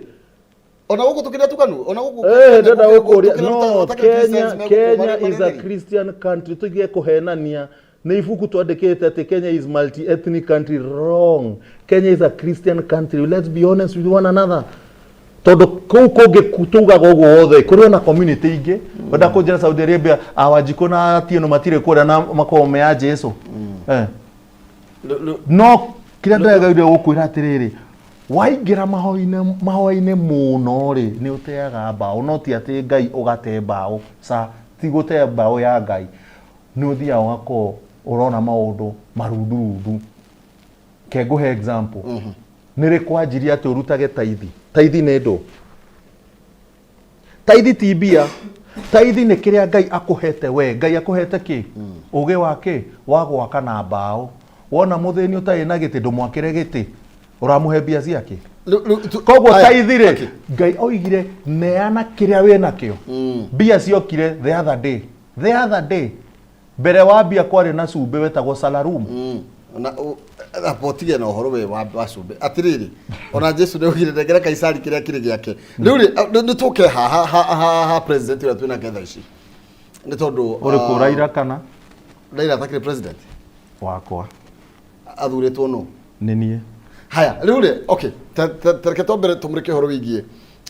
Ona gũkũ tũkĩrĩa tukanu, ona gũkũ Eh, ndĩrenda gũkũ gũkũria tũkĩrĩa no tũtakĩrĩ Kenya Christians megũkũ Kenya marĩ- is a marĩ- Christian country tũtige kũhenania nĩ ibuku twandĩkĩte atĩ Kenya is multi ethnic country wrong Kenya is a Christian country let's be honest with one another tondũ kũu kũngĩ tugaga ũguo wothe kũrĩ ona community ingĩ wenda kũnjĩra Saudi Arabia awanjikũ na Atieno matirĩ kũrĩa na makoragwo me a Jesu eh. No kĩrĩa ndĩrageragia gũkwĩra atĩrĩrĩ waingĩra mahoya-inĩ mahoya-inĩ mũno rĩ nĩ ũteaga mbaũ no ti atĩ Ngai ũgate mbaũ ca ti gũte mbaũ ya Ngai nĩ ũthiaga ũgakorwo ũrona maũndũ marundurundu ke ngũhe example nĩ rĩ kwanjirie atĩ ũrutage taithi taithi nĩ ndũ taithi ti mbia taithi nĩ kĩrĩa ngai akũhete we ngai akũhete kĩ ũgĩ wa kĩ wa gwaka na mbaũ wona mũthĩni ũtarĩ na gĩtĩ ndũmwakĩre gĩtĩ ũramũhe mbia ciake koguo taithi rĩ ngai oigire neana kĩrĩa wĩ nakĩo mbia ciokire the other day the other day Mbere wa mbia kwarĩ na cumbĩ wetagwo salarum. Na amba ũtige na ũhoro we wa cumbĩ atĩrĩrĩ ona Jesu nĩ augire nengera Kaisari kĩrĩa kĩrĩ gĩake rĩu rĩ nĩ tũke haha ha president ũrĩa twĩnake thaa ici nĩ tondũ Ũrĩkũ Raila kana Raila atakĩrĩ president wakwa athurĩtwo nũ? Nĩ niĩ. Haya, rĩu rĩ, okay, ta reke twambere tũmũrĩke ũhoro wĩgiĩ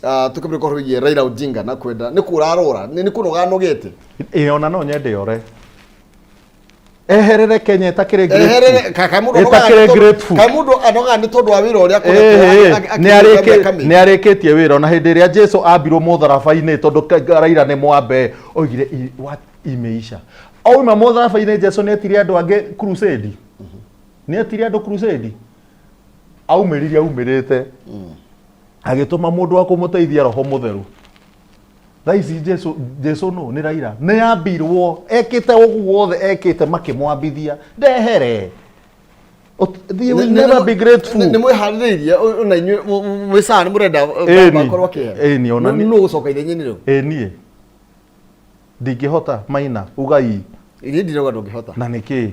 tũkĩmũrĩka ũhoro wĩgiĩ Raila Odinga na kwenda nĩ kũra arora nĩ kũnoga anogete. Ĩ ona no nyende ore. Eherere Kenya ĩtakĩrĩ Eherere grateful. Ĩtakĩrĩ grateful. Kaĩ mũndũ anogaga nĩ tondũ wa wĩra ũrĩa akoretwo Nĩ arĩkĩtie wĩra ona hĩndĩ ĩrĩa Jesu ambirwo mũtharaba-inĩ tondũ Raila nĩ mwambe oigire what imeisha. Auma mũtharaba-inĩ Jesu nĩ etire andũ angĩ crusade. Nĩ etire andũ crusade. Aumĩrire aumĩrĩte. Agĩtũma mũndũ wa kũmũteithia roho mũtheru. Thaa ici Jesu Jesu nũ nĩ Raila. Nĩ ambirwo ekĩte ũguo wothe ekĩte makĩmwambithia. Ndehere. They will never be grateful. Nĩ mwĩharĩrĩirie ona inyuĩ mwĩ sawa nĩ mũrenda makorwo akĩehera. Ĩni ona nĩ. Nũ ũgũcoka ithenya-inĩ rĩu? Ĩ niĩ. Ndingĩhota Maina ugai. Niĩ ndirauga ndũngĩhota. Na nĩkĩ?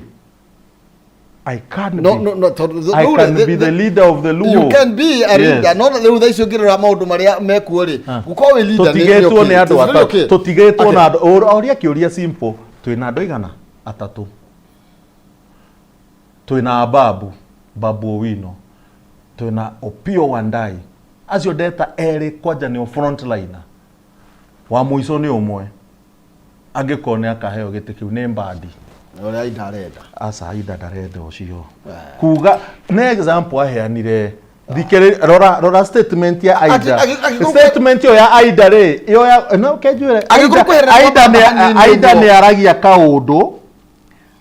I can no, be. No, no, tondũ I rĩu can the- be the leader of the Luo. You can be a Yes. leader. No rĩu thaa ici ũngĩrora maũndũ marĩa mekuo rĩ, gũkorwo wĩ leader nĩ- nĩ Tũtigĩtwo okay. nĩ andũ It's really atatũ. okay. Tũtigĩtwo Okay. na andũ. Ũria kĩũria simple. Twĩna andũ aigana? Atatũ. Twĩna Babu, Babu Owino. Twĩna Opiyo Wandayi. Acio ndeta erĩ kwanja nĩo frontliner. Wa mũico nĩ ũmwe. Angĩkorwo nĩ akaheo gĩtĩ kĩu nĩ Mbadi. Ũrĩa Aida arenda. Aca Aida ndarenda ũcio. Kuga nĩ example aheanire. Thikĩrĩ rora rora statement ya Aida. Statement ĩyo ya Aida rĩ, ĩyo ya no kenjwĩre. Angĩkorwo kweherera Aida kwa baba hanini Aida ũguo. nĩ aragia kaũndũ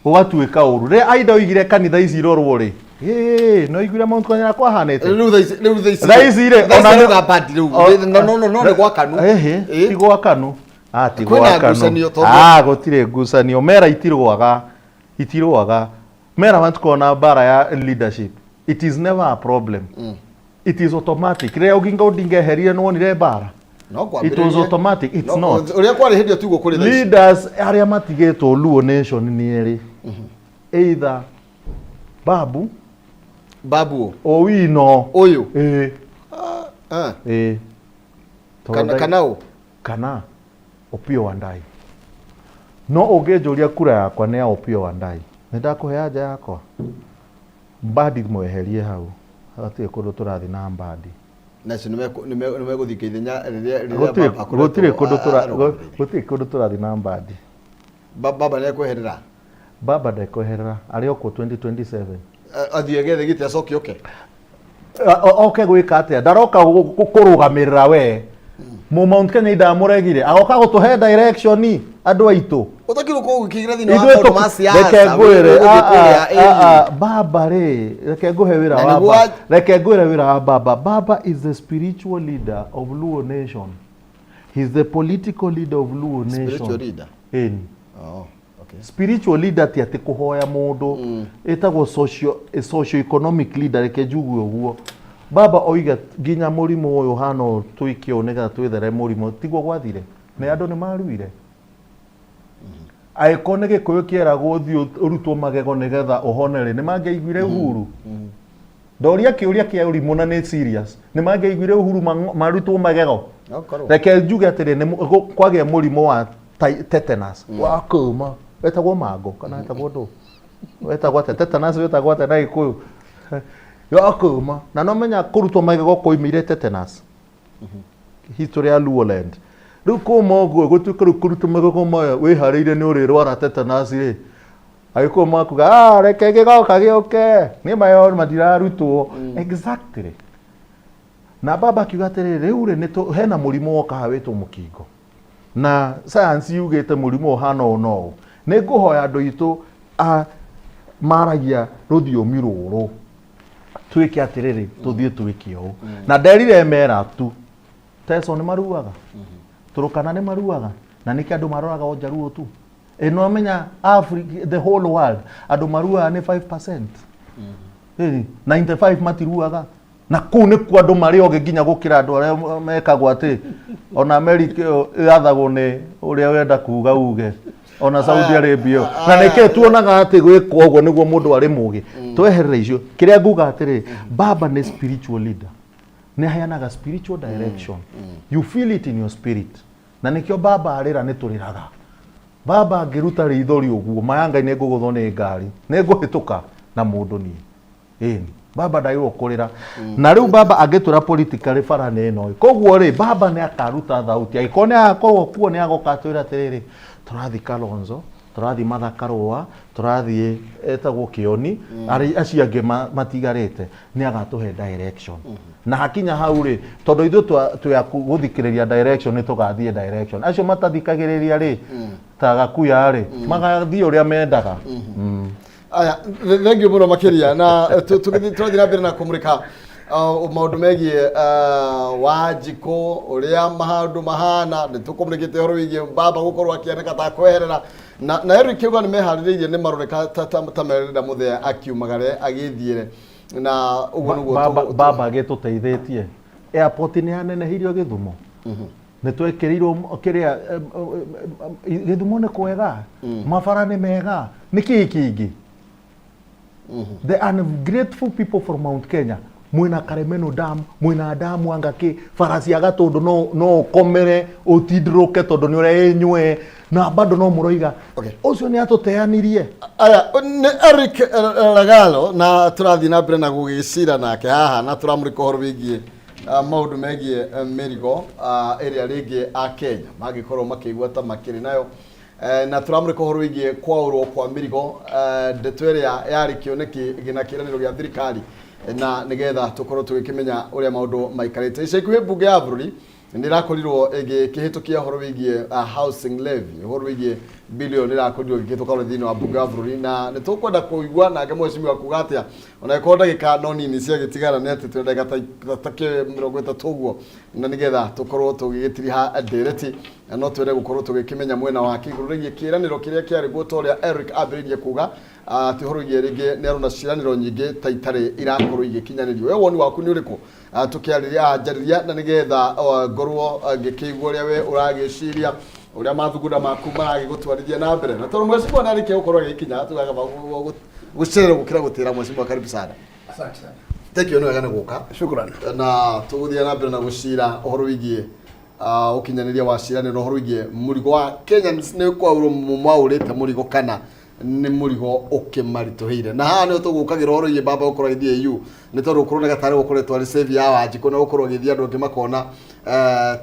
gũgatuĩka ũru. Rĩrĩa Aida oigire kanitha ici irorwo rĩ, ĩĩ no oigire Mount Kenya kwahanĩte. Rĩu thaa ici rĩu thaa ici Thaa ici rĩ, thaa ici ona nĩ- arauga Mbadi rĩu. No no no no nĩ gwa KANU. Ĩhĩ, ti gwa KANU. Ah, ti Kwĩna gwa KANU. ngucanio tondũ- Ah, gũtirĩ ngucanio. Mera itirũaga. Itirũaga. Mera matikoragwo na mbara ya leadership. It is never a problem. It is automatic. Rĩrĩa Oginga Odinga eherire nĩwonire mbara? No It was automatic. It's No, not. Ũrĩa kwarĩ hĩndĩ ĩyo tiguo kũrĩ thaa ici. Leaders arĩa matigĩtwo Luo Nation nĩ erĩ. Either Babu Babu Owino Ũyũ. Ĩĩ. Ah. Ĩĩ. Tondũ Kana kana ũ? Kana Opiyo Wandayi. No ũngĩnjũria kura yakwa nĩ ya Opiyo Wandayi. Nĩ ndakũhe anja yakwa. Mbadi mweherie hau. Hatirĩ kũndũ tũrathiĩ na Mbadi. Na acio nĩmegũthinga ithenya rĩrĩa rĩrĩa Gũtirĩ Baba akoretwo gũtirĩ kũndũ tũra arũgamĩrĩire. gũtirĩ kũndũ tũrathiĩ na Mbadi. Baba nĩekweherera. Baba ndekweherera arĩ o kuo 2027. Athiĩ agethe gĩtĩ acoke oke. Oke gwĩka atĩa? Ndaroka kũrũgamĩrĩra we. Mũ Mount Kenya ndamũregire. Agoka gũtũhe direction andũ aitũ. Ũtakĩrwo gũkorwo ũkĩingĩra thĩinĩ wa Ithuĩ maũndũ ma siasa. Reke ngwĩre, ũgĩthiĩ kũrĩa, ĩĩ. baba rĩ, reke ngũhe wĩra Na wa nĩguo baba. Reke ngwĩre wĩra wa baba. Baba is the spiritual leader of Luo nation. He's the political leader of Luo nation. Spiritual leader? Ĩni. Oh, okay. Spiritual leader ti atĩ kũhoya mũndũ ĩtagwo socio socio economic leader, reke njugue ũguo. Baba oiga nginya mũrimũ ũyũ ũhana ũũ twĩke ũũ nĩgetha twĩthere mũrimũ, tiguo gwathire? Nĩ andũ nĩ maruire? Angĩkorwo nĩ Gĩkũyũ kĩeragwo ũthiĩ ũrutwo magego nĩgetha ũhone rĩ, nĩ mangĩaiguire Uhuru? Ndoria kĩũria kĩa ũrimũ na nĩ serious. Nĩ mangĩaiguire Uhuru marutwo magego? No korwo. Reke njuge atĩrĩ, nĩ kwagĩa mũrimũ wa tetanus wa kũma wetagwo mango kana wetagwo ndũ wetagwo atĩa? Tetanus wetagwo atĩa na Gĩkũyũ? Ya kũma na no menya kũrutwo magego koimĩire tetanus, history ya Luoland. Rĩu kũma ũguo gũtuĩka rĩu kũrutwo magego maya wĩharĩirie nĩ ũrĩrwara tetanus rĩ, Agĩkũyũ makuga, "Ah, reke gĩgoka gĩũke nĩ mayo matirarutwo." Exactly. Na baba akiuga atĩrĩrĩ, rĩu rĩ nĩ hena mũrimũ woka haha wĩtwo mũkingo na science yugĩte mũrimũ ũhana ũũ na ũũ, nĩ ngũhoya andũ aitũ a maragia rũthiomi rũrũ twĩke atĩrĩrĩ, tũthiĩ twĩke ũũ. Na nderire mera tu Teso nĩ maruaga, Turukana nĩ maruaga, na nĩkĩ andũ maroraga o Njaruo tu? Ĩ no menya Africa, the whole world, andũ maruaga nĩ 5%. Ĩĩ, 95 matiruaga, na kũu nĩkuo andũ marĩ ogĩ nginya gũkĩra andũ arĩa mekagwo atĩ ona America ĩyo yathagwo nĩ ũrĩa wenda kuga uge, ona Saudi Arabia ĩyo. Na nĩkĩ tuonaga atĩ gwĩkwo ũguo nĩguo mũndũ arĩ mũgĩ? Tweherere icio. Kĩrĩa nguga atĩrĩ, baba nĩ spiritual leader, nĩ aheanaga spiritual direction. You feel it in your spirit, na nĩkĩo baba arĩra nĩ tũrĩraga. Baba angĩruta rĩithori ũguo, ma ya Ngai, nĩ ngũgũthwo nĩ ngari, nĩ ngũhĩtũka na mũndũ niĩ. Ĩni baba ndagĩrĩirwo kũrĩra. Na rĩu baba angĩtwĩra politically bara nĩ ĩno, koguo rĩ, baba nĩ akaruta thauti. Angĩkorwo nĩ agakorwo kuo, nĩ agoka atwĩre atĩrĩrĩ, tũrathiĩ Kalonzo, tũrathiĩ Martha Karũa, tũrathiĩ etagwo Kĩoni, arĩ acio angĩ matigarĩte, nĩ agatũhe direction. Na hakinya hau rĩ, tondũ ithuĩ twĩ a gũthikĩrĩria direction, nĩ tũgathiĩ direction. Acio matathikagĩrĩria rĩ, ta Gakuya rĩ, magathiĩ ũrĩa mendaga. Aya, thengiũ mũno makĩria. Na tũgĩthiĩ tũrathiĩ na mbere na kũmũrĩka maũndũ megiĩ Wanjikũ, ũrĩa maũndũ mahana. Nĩ tũkũmũrĩkĩte ũhoro wĩgiĩ baba gũkorwo akĩoneka ta kweherera na Eric Kiuga nĩ meharĩrĩirie, nĩ maroneka ta merenda mũthee akiumagare agĩthiĩre na ũguo nĩguo. Baba agĩtũteithĩtie, airport nĩ yanenehirio Gĩthumo, nĩ twekĩrĩirwo kĩrĩa Gĩthumo nĩ kwega, mabara nĩ mega, nĩ kĩĩ kĩngĩ? The ungrateful people from Mount Kenya, mwĩna Karemeno Dam, mwĩna damu anga kĩ, bara cia Gatũndũ no ũkomere ũtindĩrũke tondũ nĩ ũrĩa ĩnywe, na bado no mũroiga ũcio nĩ atũteanirie. Aya nĩ Eric Lagalo, na tũrathiĩ na mbere na gũgĩcira nake haha, na tũramũrĩka ũhoro wĩgiĩ maũndũ megiĩ mĩrigo ĩrĩa rĩngĩ a Kenya mangĩkorwo makĩigua ta makĩrĩ nayo. Na tũramũrĩka ũhoro wĩgiĩ kwaũrwo kwa mĩrigo, ndeto ĩrĩa yarĩ kĩoneki gĩna kĩĩranĩro gĩa thirikari, na nĩgetha tũkorwo tũgĩkĩmenya ũrĩa maũndũ maikarĩte. Ica ikuhĩ mbunge ya bũrũri nĩ ĩrakorirwo ĩgĩkĩhĩtũkia ũhoro wĩgiĩ housing levy, ũhoro wĩgiĩ Bill ĩyo nĩ ĩrakorirwo ĩgĩkĩtwo karore thĩinĩ wa mbunge wa bũrũri na nĩ tũkwenda kũigua nake mheshimiwa kuga atĩa ona ĩkorwo ndagĩka no nini ciagĩtigara nĩ atĩ twĩ ndagĩka ta 30 ũguo na nĩgetha tũkorwo tũgĩgĩtiriha ndereti na no twende gũkorwo tũgĩkĩmenya mwena wake igũrũ rĩgiĩ kĩĩranĩro kĩrĩa kĩarĩ guo ta ũrĩa Eric ambĩrĩirie kuga atĩ ũhoro wĩgiĩ rĩngĩ nĩ arona ciĩranĩro nyingĩ ta itarĩ irakorwo igĩkinyanĩrio. We woni waku nĩ ũrĩkũ? Tũkĩarĩria njarĩria na nĩgetha ngorwo ngĩkĩigua ũrĩa we ũragĩciria ũrĩa mathugunda maku maragĩgũtwarithia na mbere na tondũ mheshimiwa nĩ arĩkia gũkorwo agĩkinya tugaga gũcererwo gũkĩra gũtĩra. Mheshimiwa, karibu sana. Asante sana. Thank you, nĩ wega nĩ gũka. Shukran. Na tũgũthiĩ na mbere na gũcira ũhoro wĩgiĩ ũkinyanĩria wa ciĩranĩro ũhoro wĩgiĩ mũrigo wa Kenyans nĩ kwaurwo mwaũrĩte mũrigo kana nĩ mũrigo ũkĩmaritũhĩire na haha nĩho tũgũkagĩra ũhoro wĩgiĩ baba gũkorwo agĩthiĩ EU nĩ tondũ kũroneka tarĩ gũkoretwo arĩ save ya Wanjikũ na gũkorwo agĩthiĩ andũ angĩ makona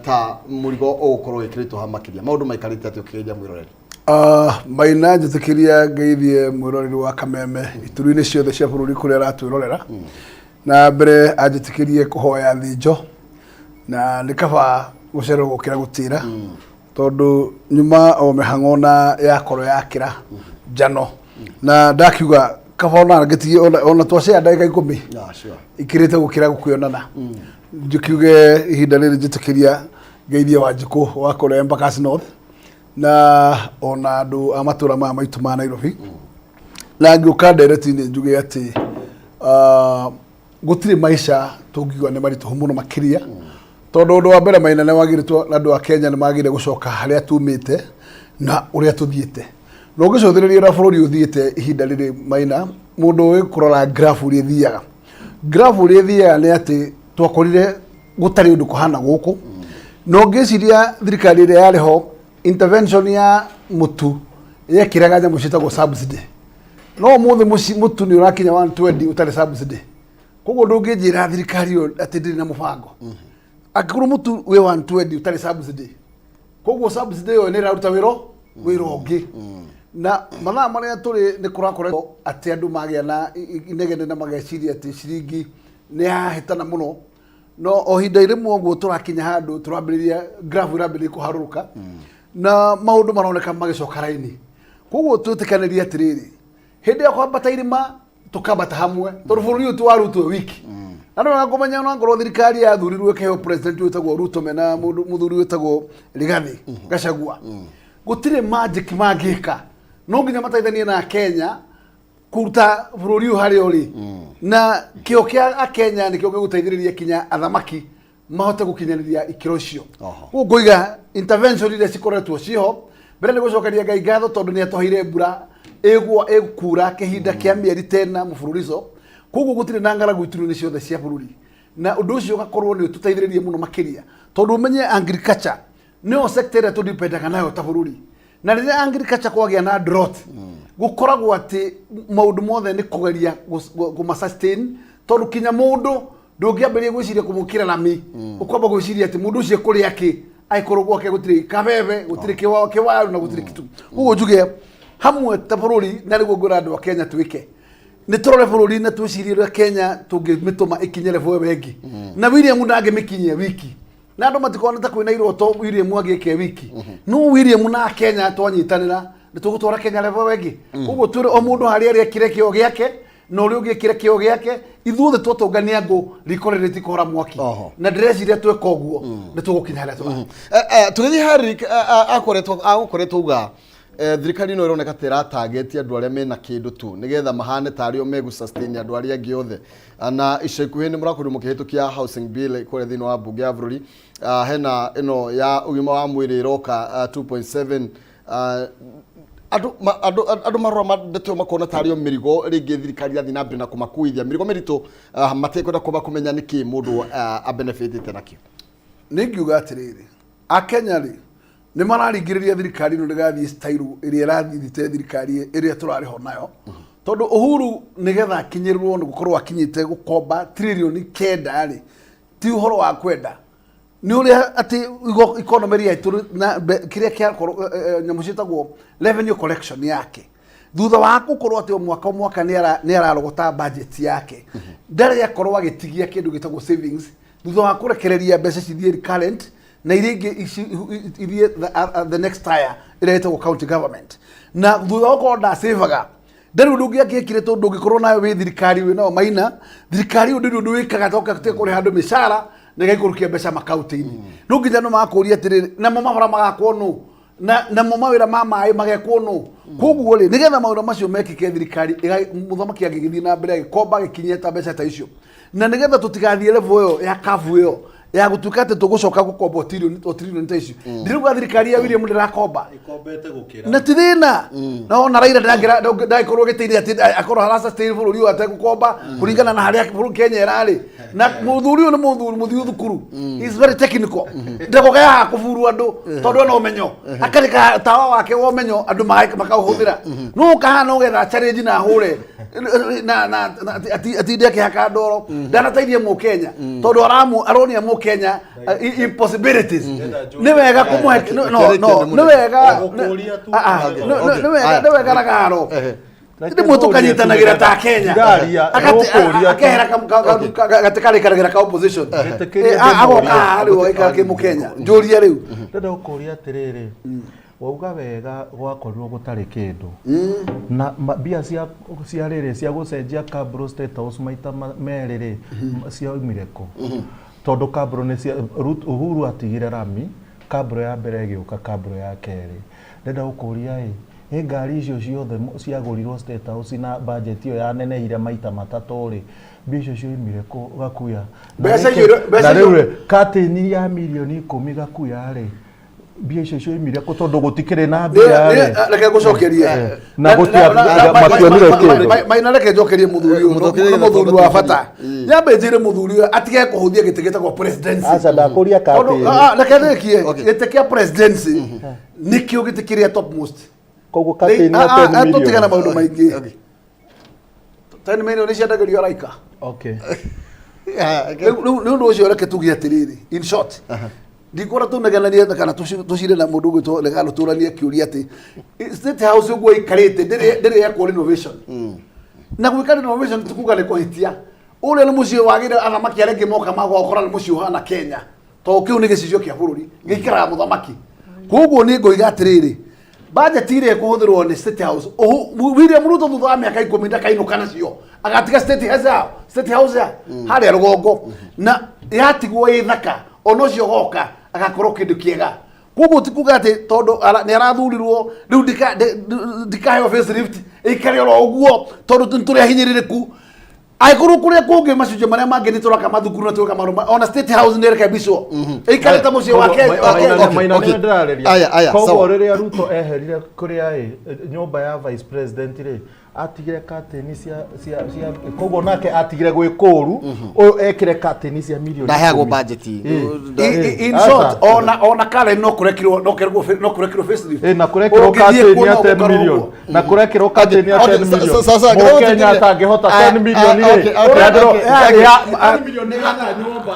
ta mũrigo ũgũkorwo ũgĩkĩritũha makĩria. Maũndũ maikarĩte atĩa ũkĩgeithia mwĩroreri? Maina, njĩtĩkĩria ngeithie mwĩroreri wa Kameme ituri-inĩ ciothe cia bũrũri kũrĩa aratwĩrorera. Na mbere anjĩtĩkĩrie kũhoya thĩnjo na nĩ kaba gũcererwo gũkĩra gũtĩra tondũ nyuma o mĩhang'o na yakorwo yakĩra njano na ndakiuga kaba ona ngĩtigie ona twacea ndagĩka 10 ikĩrĩte gũkĩra gũkĩonana. Njĩkiuge ihinda rĩrĩ njĩtĩkĩria ngeithie Wanjikũ wa kũrĩa Embakasi North na ona andũ a matũra maya maitũ ma Nairobi. Na ngĩũka ndereti-inĩ njuge atĩ gũtirĩ maica tũngiuga nĩ maritũhu mũno makĩria tondũ ũndũ wa mbere Maina nĩ wagĩrĩtwo na andũ a Kenya nĩ magĩrĩire gũcoka harĩa tumĩte na ũrĩa tũthiĩte na ũngĩcũthĩrĩria ũrĩa bũrũri ũthiĩte ihinda rĩrĩ. Maina, mũndũ ũĩ kũrora graph ũrĩa ĩthiaga, graph ũrĩa ĩthiaga nĩ atĩ twakorire gũtarĩ ũndũ kũhana gũkũ na ũngĩciria thirikari ĩrĩa yarĩ ho intervention ya mũtu yekĩraga nyamũ ciĩtagwo subsidy no ũmũthĩ mũtu nĩ ũrakinya 120 ũtarĩ subsidy. Koguo ndũngĩnjĩra thirikari ĩyo atĩ ndĩrĩ na mũbango angĩkorwo mũtu wĩ 120 ũtarĩ subsidy. Koguo subsidy ĩyo nĩ ĩraruta wĩra ũngĩ na mathaa marĩa tũrĩ nĩ kũrakoretwo atĩ andũ magĩa na inegene na mageciria atĩ ciringi nĩ yahĩtana mũno no o ihinda rĩmwe ũguo tũrakinya handũ tũrambĩrĩria graph ĩrambĩrĩria kũharũrũka na maũndũ maroneka magĩcoka raini. Koguo twĩtĩkanĩrie atĩrĩrĩ, hĩndĩ ya kwambata irĩma tũkambata hamwe tondũ bũrũri ũyũ ti wa Ruto wiki na nĩ wega kũmenya ona ngorwo thirikari yathurirwo ĩkĩheo president wĩtagwo Ruto mena mũndũ mũthuri wĩtagwo Rigathi Gachagua gũtirĩ magic mangĩka, no nginya mateithanie na Kenya kũruta bũrũri ũyũ harĩa ũrĩ na kĩo kĩa akenya nĩkĩo gĩgũteithĩrĩria kinya athamaki mahote gũkinyanĩria ikĩro icio. Koguo ngũiga intervention iria cikoretwo ciho mbere nĩ gũcokeria Ngai ngatho tondũ nĩ atũheire mbura ĩgwa ĩkura kĩhinda kĩa mĩeri tena mũbũrũrico. Koguo gũtirĩ na ng'aragu ituri-inĩ ciothe cia bũrũri na ũndũ ũcio ũgakorwo nĩ ũtũteithĩrĩrie mũno makĩria tondũ ũmenye agriculture nĩyo sector ĩrĩa tũdipendaga nayo ta bũrũri na rĩrĩa agriculture kwagĩa na drought gũkoragwo atĩ maũndũ mothe nĩ kũgeria kũma sustain tondũ kinya mũndũ ndũngĩambĩrĩria gwĩciria kũmũkĩra rami ũkwamba gwĩciria atĩ mũndũ ũcio ekũrĩa kĩ angĩkorwo gwake gũtirĩ kabebe gũtirĩ kĩwaru na gũtirĩ kitu. Koguo njuge hamwe ta bũrũri na nĩguo ngwĩra andũ a Kenya twĩke nĩ tũrore bũrũri na twĩcirie ũrĩa Kenya tũngĩmĩtũma ĩkinye level ĩyo ĩngĩ na William ndangĩmĩkinyia wiki na andũ matikona ta kwĩna iroto William angĩke wiki no William na Kenya twanyitanĩra nĩ tũgũtwara Kenya level ĩyo ĩngĩ. Koguo twĩre o mũndũ harĩa arĩ ekĩre kĩo gĩake na ũrĩa ũngĩ ekĩre kĩo gĩake ithuothe twatũngania ngũ riko rĩrĩ rĩtikũhora mwaki na ndĩreciria tweka ũguo nĩ tũgũkinya harĩa tũrathiĩ. Tũgĩthiĩ harĩ akoretwo agũkoretwo uga thirikari ĩno ĩroneka ta ĩratageti andũ arĩa mena kĩndũ tu nĩgetha mahane tarĩ o megũ sustain andũ arĩa angĩ othe. Na ica ikuhĩ nĩ mũrakorirwo mũkĩhĩtũkia housing bill kũrĩa thĩinĩ wa mbunge ya bũrũri. Hena ĩno ya ũgima wa mwĩrĩ ĩroka 2.7. Andũ marora ndeto ĩyo makona tarĩ o mĩrigo rĩngĩ thirikari yathiĩ na mbere na kũmakuithia mĩrigo mĩritũ matekwenda kwamba kũmenya nĩkĩ mũndũ abenefitĩte nakĩo. Nĩ ngiuga atĩrĩrĩ, akenya rĩ nĩ mararingĩrĩria thirikari ĩno ndĩgathiĩ style ĩrĩa ĩrathiĩte thirikari ĩrĩa tũrarĩ ho nayo tondũ Uhuru nĩgetha akinyĩrĩrwo nĩ gũkorwo akinyĩte gũkomba 9 trillion rĩ ti ũhoro wa kwenda nĩ ũrĩa atĩ economy ĩrĩa ĩtũ na kĩrĩa kĩakorwo nyamũ ciĩtagwo revenue collection yake thutha wa gũkorwo atĩ o mwaka o mwaka nĩ ararogota budget yake ndarĩ akorwo agĩtigia kĩndũ gĩtagwo savings thutha wa kũrekereria mbeca cithiĩ recurrent. Na iria ingĩ ithiĩ the next tier ĩrĩa ĩtagwo county government. Na thutha wa gũkorwo ndacĩvaga, ndarĩ ũndũ ũngĩ angĩekire, tondũ ndũngĩkorwo nayo wĩ thirikari wĩ nayo Maina. Thirikari ũyũ ndĩrĩ ũndũ wĩkaga toka kũrĩha andũ mĩcara na ĩgaikũrũkia mbeca makaunti-inĩ. No nginya andũ magakũria atĩrĩrĩ, namo mabara magakwo nũ? Na namo mawĩra ma maĩ magekwo nũ? Koguo rĩ, nĩgetha mawĩra macio mekĩke, thirikari mũthamaki agĩgĩthiĩ na mbere agĩkomba, agĩkinyia ta mbeca ta icio, na nĩgetha tũtigathiĩ level ĩyo ya kabu ĩyo ya gũtuĩka atĩ tũgũcoka gũkomba o tirioni ta icio. Ndirauga thirikari ya William ndĩrakomba. Ikombete gũkĩra. Na ti thĩna, na ona Raila ndangĩkorwo gĩtĩ-inĩ atĩ akorwo hara sustain bũrũri ũyũ ategũkomba, kũringana na harĩa bũrũri Kenya ĩrarĩ. Na mũthuri ũyũ nĩ mũthuri mũthiu thukuru, he is very technical, ndagoka yaha kũburu andũ tondũ ena ũmenyo, akareka tawa wake wa ũmenyo andũ makaũhũthĩra. No ũkahana ũgetha challenge na ahũre na atinde akĩhaka ndoro, ndanateithia mũkenya tondũ aronia mũkenya impossibilities. Nĩ wega kũmũhe no no no nĩ wega. Gũkũria tu. Ah, ah, nĩ wega ragaro rĩmwe tũkanyitanagĩra ta Kenya. Ndiraria, gũkũria tu. Akehera gatĩ karĩkanagĩra ka opposition. Gĩtĩkĩria Agoka ndĩmũrie. haha rĩu agĩikara kĩ mũkenya, njũria rĩu. Ndĩrenda gũkũria atĩrĩrĩ, wauga wega gwakorirwo gũtarĩ kĩndũ na mbia cia rĩrĩ cia gũcenjia Kabro State House maita merĩ rĩ, ciaumire kũ? Tondũ Kabro nĩ cia Uhuru atigire rami, Kabro ya mbere ĩgĩũka, Kabro ya kerĩ. Ndĩrenda gũkũria ĩ ngari icio ciothe ciagũrirwo State House na budget ĩyo yanenehire maita matatũ rĩ, mbia icio cioimire kũ, Gakuya? Na Mbeca na rĩu rĩ, katĩni ya mirioni 10, Gakuya rĩ, mbia icio cioimire kũ? Tondũ gũtikĩrĩ na mbia rĩ. Reke ngũcokerie. Na mationire kĩndũ. Maina, reke njokerie mũthuri ũyũ. Mũcokerie. Nĩ mũthuri wa bata. Ĩĩ. Nyambe njĩre mũthuri ũyũ atige kũhũthia gĩtĩ gĩtagwo presidency. Aca, ndakũria Tondũ, katĩni. Reke ndĩkie. Gĩtĩ kĩa presidency nĩkĩo gĩtĩ kĩrĩa topmost. Koguo katĩni ya 10 million. Tũtigana maũndũ maingĩ, 10 million nĩ ciendagĩrio araika. Okay. Rĩu nĩ ũndũ ũcio, reke tuge atĩrĩrĩ, in short, ndikuona tũnegenanie kana tũcire na mũndũ ũgwĩtwo Regalo, tũranie kĩũria atĩ State House ũguo ĩikarĩte ndĩrĩ yekwo renovation. Na gwĩka renovation ti kuga nĩ kũhĩtia. Ũrĩa nĩ mũciĩ wagĩrĩire athamaki arĩa angĩ moka magwakora nĩ mũciĩ ũhana Kenya, tondũ kĩu nĩ gĩcicio kĩa bũrũri gĩikaraga mũthamaki. Koguo niĩ ngoiga atĩrĩrĩ, budget ĩrĩa ĩkũhũthĩrwo nĩ State House, William Ruto thutha wa mĩaka 10 ndakainũka nacio, agatiga State House ya State House ya harĩa rũgongo, na yatigwo ĩ thaka, ona ũcio goka agakorwo kĩndũ kĩega. Koguo ti kuga atĩ tondũ nĩ arathurirwo rĩu ndikaheo facelift, ĩikare oro ũguo, tondũ nĩ tũrĩ ahinyĩrĩrĩku. Angĩkorwo kũrĩa kũngĩ macunjĩ marĩa mangĩ nĩ tũraka mathukuru na tũgeka maũndũ ona State House nĩ ĩrekebicwo ĩikare ta mũciĩ wa Kenya wa Kenya. Maina, nĩwe ndĩrarĩria. Aya, aya, Koguo sawa. rĩrĩa Ruto eherire kũrĩa ĩ nyũmba ya vice president rĩ, atigire katĩni cia koguo nake atigire gwĩ kũru ũyũ ekĩre katĩni cia mirioni Ndaheagwo 10. budget. In short, ona Karen no kũrekirwo facelift. Ĩ, na kũrekĩrwo Ũngĩthiĩ katĩni kuo ya no 10 gũkorwo million ũguo. Na kũrekĩrwo katĩni ya Okay, 10 million. sasa, Mũkenya atangĩhota 10 million rĩ,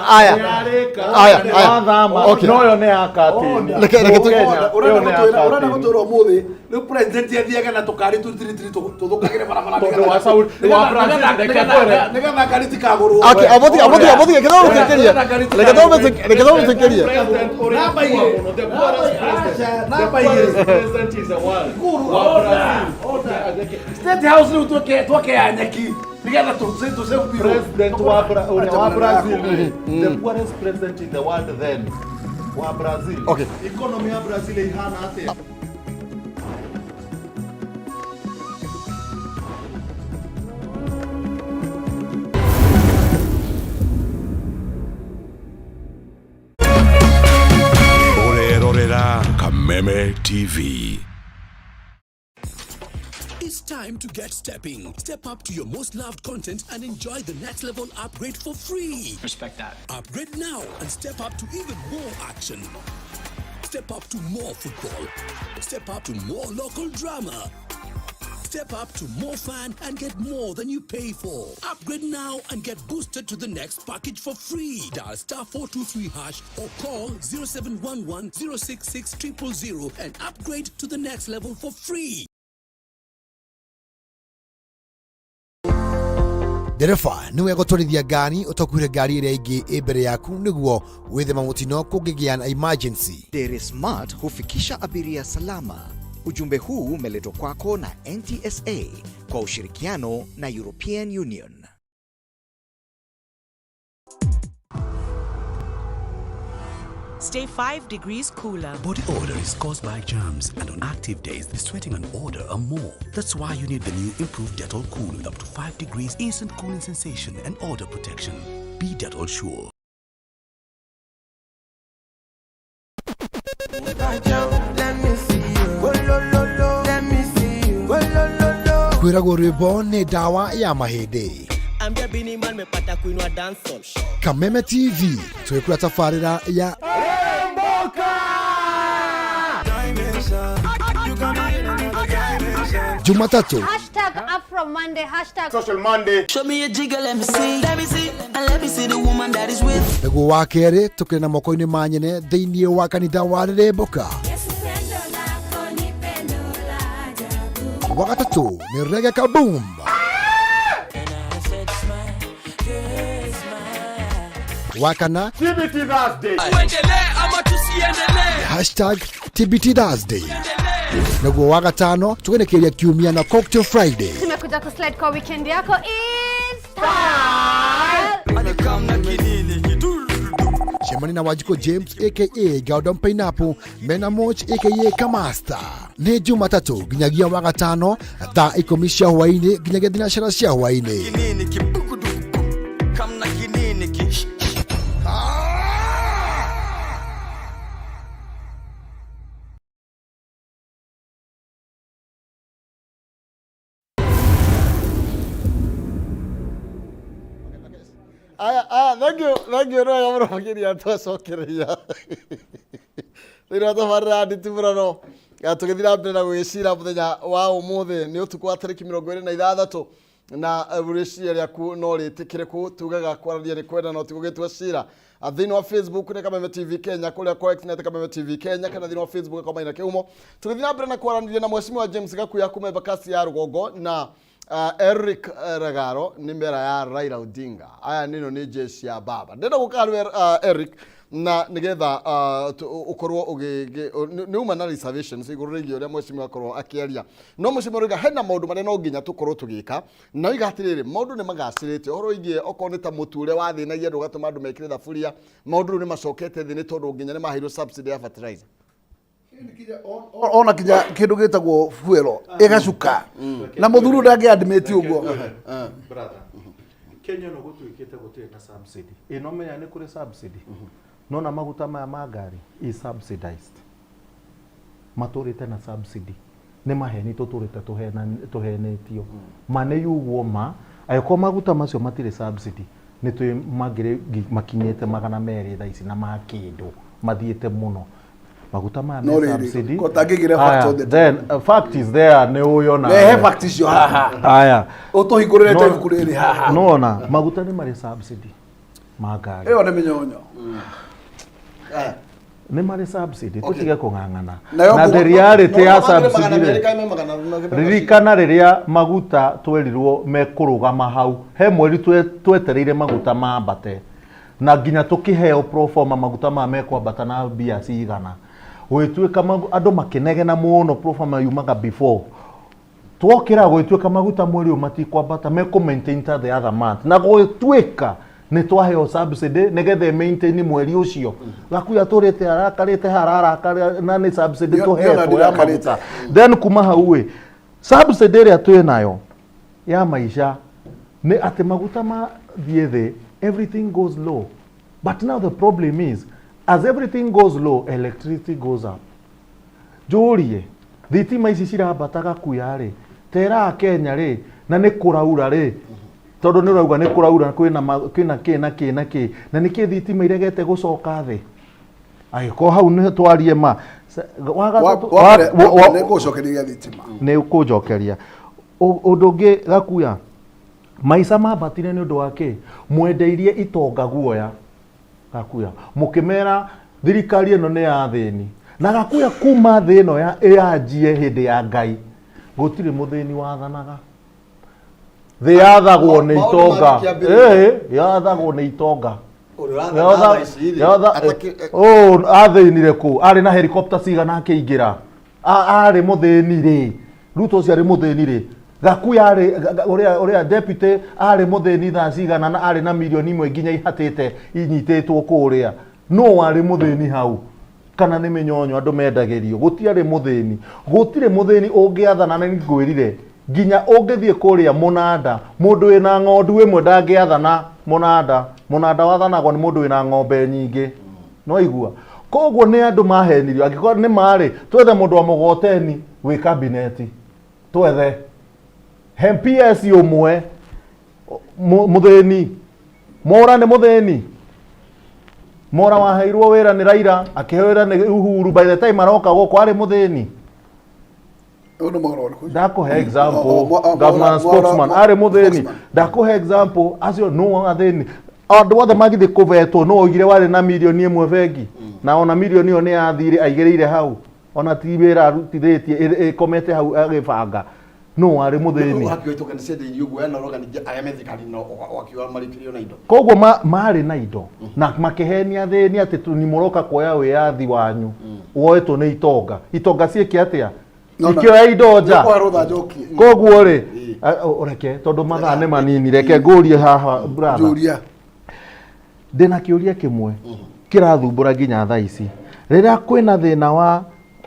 Aya, aya, aya. wathama Okay. no ĩyo nĩ ya katĩni. Reke Mũkenya, Ũrenda ĩyo nĩ ya ũrenda katĩni. gũtwĩra ũmũthĩ rĩu president athiage na tũkari tũtiritiri tũthũkagĩre barabara Tondũ wa Saudi- wa Brazil, reke ngwĩre. nĩgetha ngari tikagũrwo. Okay, abothi abothi abothi, reke tũmũtĩkĩrie. Reke tũmũtĩkĩrie. Reke tũmũtĩkĩrie. Namba igĩrĩ. Namba igĩrĩ. President in the world. Wa Brazil. State House rĩu twake ya nyeki nĩgetha tũsave bill. President wa ũrĩa wa Brazil rĩ, the poorest president in the world then wa Brazil. Okay. Economy ya Brazil ĩhana atĩa? Ũrerorera Kameme TV. It's time to get stepping. Step up to your most loved content and enjoy the next level upgrade for free. Respect that. Upgrade now and step up to even more action. Step up to more football. Step up to more local drama. Step up to more fun and get more than you pay for. Upgrade now and get boosted to the next package for free. Dial *423# or call 0711 066 000 and upgrade to the next level for free. Ndereba nĩ wega gũtwarithia ngari ũtakuire ngari ĩrĩa ĩngĩ ĩ mbere yaku nĩguo gwĩthema mũtino kũngĩgĩa na emergency. Dere Smart hufikisha abiria salama. Ujumbe huu umeletwa kwako na NTSA kwa ushirikiano na European Union. Stay 5 degrees cooler. Body odor is caused by germs, and on active days, the sweating and odor are more. That's why you need the new improved Dettol Cool with up to 5 degrees instant cooling sensation and odor protection. Be Dettol sure. Kwĩragwo rwĩmbo nĩ ndawa ya mahĩndĩ. Ambia Bini Man mepata kuinua dancehall. Kameme TV twĩkũra tabarĩra ya Jumatatu Hashtag Afro Monday, hashtag Social Monday. Show me a jigger, let me see. Let me see. And let me see the woman that is with. Nĩguo wa kerĩ tũkĩrĩ na moko-inĩ ma nyene thĩinĩ wa kanitha wa Rĩrĩmbũka. Wa gatatũ nĩ Reggae Kaboom. Wa kana TBT Thursday. Tuendelee ama tusiendelee? Hashtag TBT Thursday. Naguo wa gatano tũgenekeria kiumia na Cocktail Friday. Tumekuja kuslide kwa weekend yako is style. Cemania na Wanjikũ James aka Gordon Pineapple mena Moch aka Kamasta. Nĩ Jumatatũ nginyagia wa gatano thaa ikũmi cia hwaĩ-inĩ nginyagia thinacara cia hwaĩ-inĩ. Kinini kibukuduku. Kamna kinini ki. Aya, aya, thank you, thank you, nĩ wega mũno makĩria twacokereria thĩinĩ wa tabarĩra ya nditimũrano. Tũgĩthiĩ na mbere na gũgĩcira mũthenya wa ũmũthĩ nĩ ũtukũ wa tarĩki 26 na rĩciria rĩaku no rĩtĩkĩre kũ tugaga kwaranĩria nĩ kwenda no ti gũgĩtua cira. Thĩinĩ wa Facebook nĩ Kameme TV Kenya, kũrĩa kwa X nĩ Kameme TV Kenya, kana thĩinĩ wa Facebook kwa Maina Kĩhumo. Tũgĩthiĩ na mbere na kwaranĩria na Mheshimiwa James Gakuya kuma Embakasi ya Rũgongo na Eric Ragaro nĩ mera ya Raila Odinga. Aya nĩno nĩ jeshi ya baba. Ndĩrenda gũka harĩ we, Eric, na nĩgetha ũkorwo nĩ uma na reservations igũrũ rĩgiĩ ũrĩa mheshimiwa akorwo akĩaria. No mheshimiwa Odinga, hena maũndũ marĩa no nginya tũkorwo tũgĩka na oiga atĩrĩrĩ, maũndũ nĩ magacĩrĩte ũhoro wĩgiĩ okorwo nĩ ta mũtu ũrĩa wathĩnagia andũ ũgatũma andũ mekĩre thaburia, maũndũ rĩu nĩ macokete thĩ nĩ tondũ nginya nĩ maheirwo subsidy ya fertilizer. Ona kinya kindu gitagwo fuel igacuka na muthuri ndangi admit uguo. Brother, Kenya no gũtuĩkĩte gũtirĩ na subsidy. Ĩno menya nĩ kũrĩ subsidy. Nona maguta maya ma ngari is subsidized. Matũrĩte na subsidy. Nĩ maheni tũtũrĩte tũhenetio. Ma nĩ yugwo ma, angĩkorwo maguta macio matirĩ subsidy, nĩ twĩ mangĩrĩ makinyĩte 200 thaa ici na ma kĩndũ mathiĩte mũno. Maguta maya No me rĩrĩ, subsidy. ko tangĩgĩra fact Aya, on the then fact is there nĩ ũyona. Rehe fact icio haha. Aya. Ũtũhingũrĩre ta No- ibuku rĩrĩ haha. Nona maguta nĩ marĩ subsidy ma ngari. Ĩyo nĩ mĩnyonyo. Nĩ marĩ subsidy tũtige kũng'ang'ana. Nayo Na the nguo- reality ya No, magana subsidy merĩ rĩ, kaime magana magana- ririkana rĩrĩa maguta twerirwo mekũrũgama hau, he mweri twetereire maguta mambate na nginya tũkĩheo proforma maguta maya mekwambata na mbia cigana, gũgĩtuĩka andũ makĩnegena mũno, proforma yumaga before twokĩra gũgĩtuĩka maguta mweri ũyũ matikwambata, mekũ maintain ta the other month, na gũgĩtuĩka nĩ twaheo subsidy nĩgetha maintain mweri ũcio. Gakuya tũrĩte arakarĩte hararakara na nĩ subsidy Nĩo na tũhetwo ya ndĩrakarĩte. maguta. Then kuma hau ĩ, subsidy ĩrĩa twĩ nayo ya maica nĩ atĩ maguta mathiĩ thĩ, everything goes low. But now the problem is, as everything goes low, electricity goes up. Njũrie, thitima ici cirambata Gakuya rĩ, tera Kenya rĩ, na nĩ kũraura rĩ, tondũ nĩ ũrauga nĩ kũraura, kwĩna kĩ na kĩ na kĩ, na nĩkĩ thitima iregete gũcoka thĩ? Angĩkorwo hau nĩ twarie ma. Wa gatatũ- wa- wa- Nĩ ngũcokeria thitima. Nĩ ũkũnjokeria. Ũndũ ũngĩ Gakuya, maica mambatire nĩ ũndũ wa kĩ? Mwendeirie itonga guoya Gakuya, mũkĩmera thirikari ĩno nĩ ya athĩni. Na Gakuya kuma thĩ ĩno yanjie hĩndĩ ya Ngai, gũtirĩ mũthĩni wathanaga. Thĩ yathagwo nĩ Maũndũ itonga. mangĩkĩambĩrĩria. Ĩĩ, yathagwo nĩ itonga. Ũrĩa ũrathana thaa ici rĩ, Ũũ athĩnire kũ? Arĩ na helicopter cigana akĩingĩra? Arĩ mũthĩni rĩ? Ruto ũcio arĩ mũthĩni rĩ? Gakuya arĩ ũrĩa ũrĩa deputy arĩ mũthĩni thaa cigana na arĩ na mirioni imwe nginya ihatĩte inyitĩtwo kũrĩa. Nũ warĩ mũthĩni hau? Kana nĩ mĩnyonyo andũ mendagĩrio? Gũtiarĩ mũthĩni. Gũtirĩ mũthĩni ũngĩathana na nĩngwĩrire nginya ũngĩthiĩ kũrĩa mũnanda, mũndũ wĩna ng'ondu ĩmwe ndangĩathana mũnanda. Mũnanda wathanagwo nĩ mũndũ wĩna ng'ombe nyingĩ. Nĩwaigua? Koguo nĩ andũ mahenirio. Angĩkorwo nĩ marĩ, twethe mũndũ wa mũgoteni wĩ kabineti. Twethe. He PS ũmwe mũthĩni. Mwaura nĩ mũthĩni. Mwaura waheirwo wĩra nĩ Raila, akĩheo wĩra nĩ Uhuru, by the time aroka gũkũ arĩ mũthĩni. Ũyũ nĩ mũhoro ũrĩkũ? Ndakũhe example, Mwaura- governor spokesman arĩ mũthĩni. Ndakũhe example, acio no athĩni. Andũ othe magĩthiĩ kũvetwo no oigire warĩ na mirioni 1 bengi, na ona mirioni ĩyo nĩ yathire aigĩrĩire hau, ona ti wĩra arutithĩtie, ĩkomete hau agĩbanga. No warĩ mũthĩni. Wakiuga itonga nĩ ciendeirio ũguo, yana ũroga ningĩ arĩa me thirikari-inĩ ũgakiuga marĩkĩrio na indo. Koguo marĩ na indo na makĩhenia athĩni atĩ nĩ mũroka kuoya wĩyathi wanyu woetwo nĩ itonga. Itonga ciĩke atĩa? Ikĩoya indo nja. Nĩkũhe rũtha njokie. Koguo rĩ, reke tondũ mathaa nĩ manini, reke ngũrie haha brother. Njũria. Ndĩna kĩũria kĩmwe kĩrathumbũra nginya thaa ici. Rĩrĩa kwĩna thĩna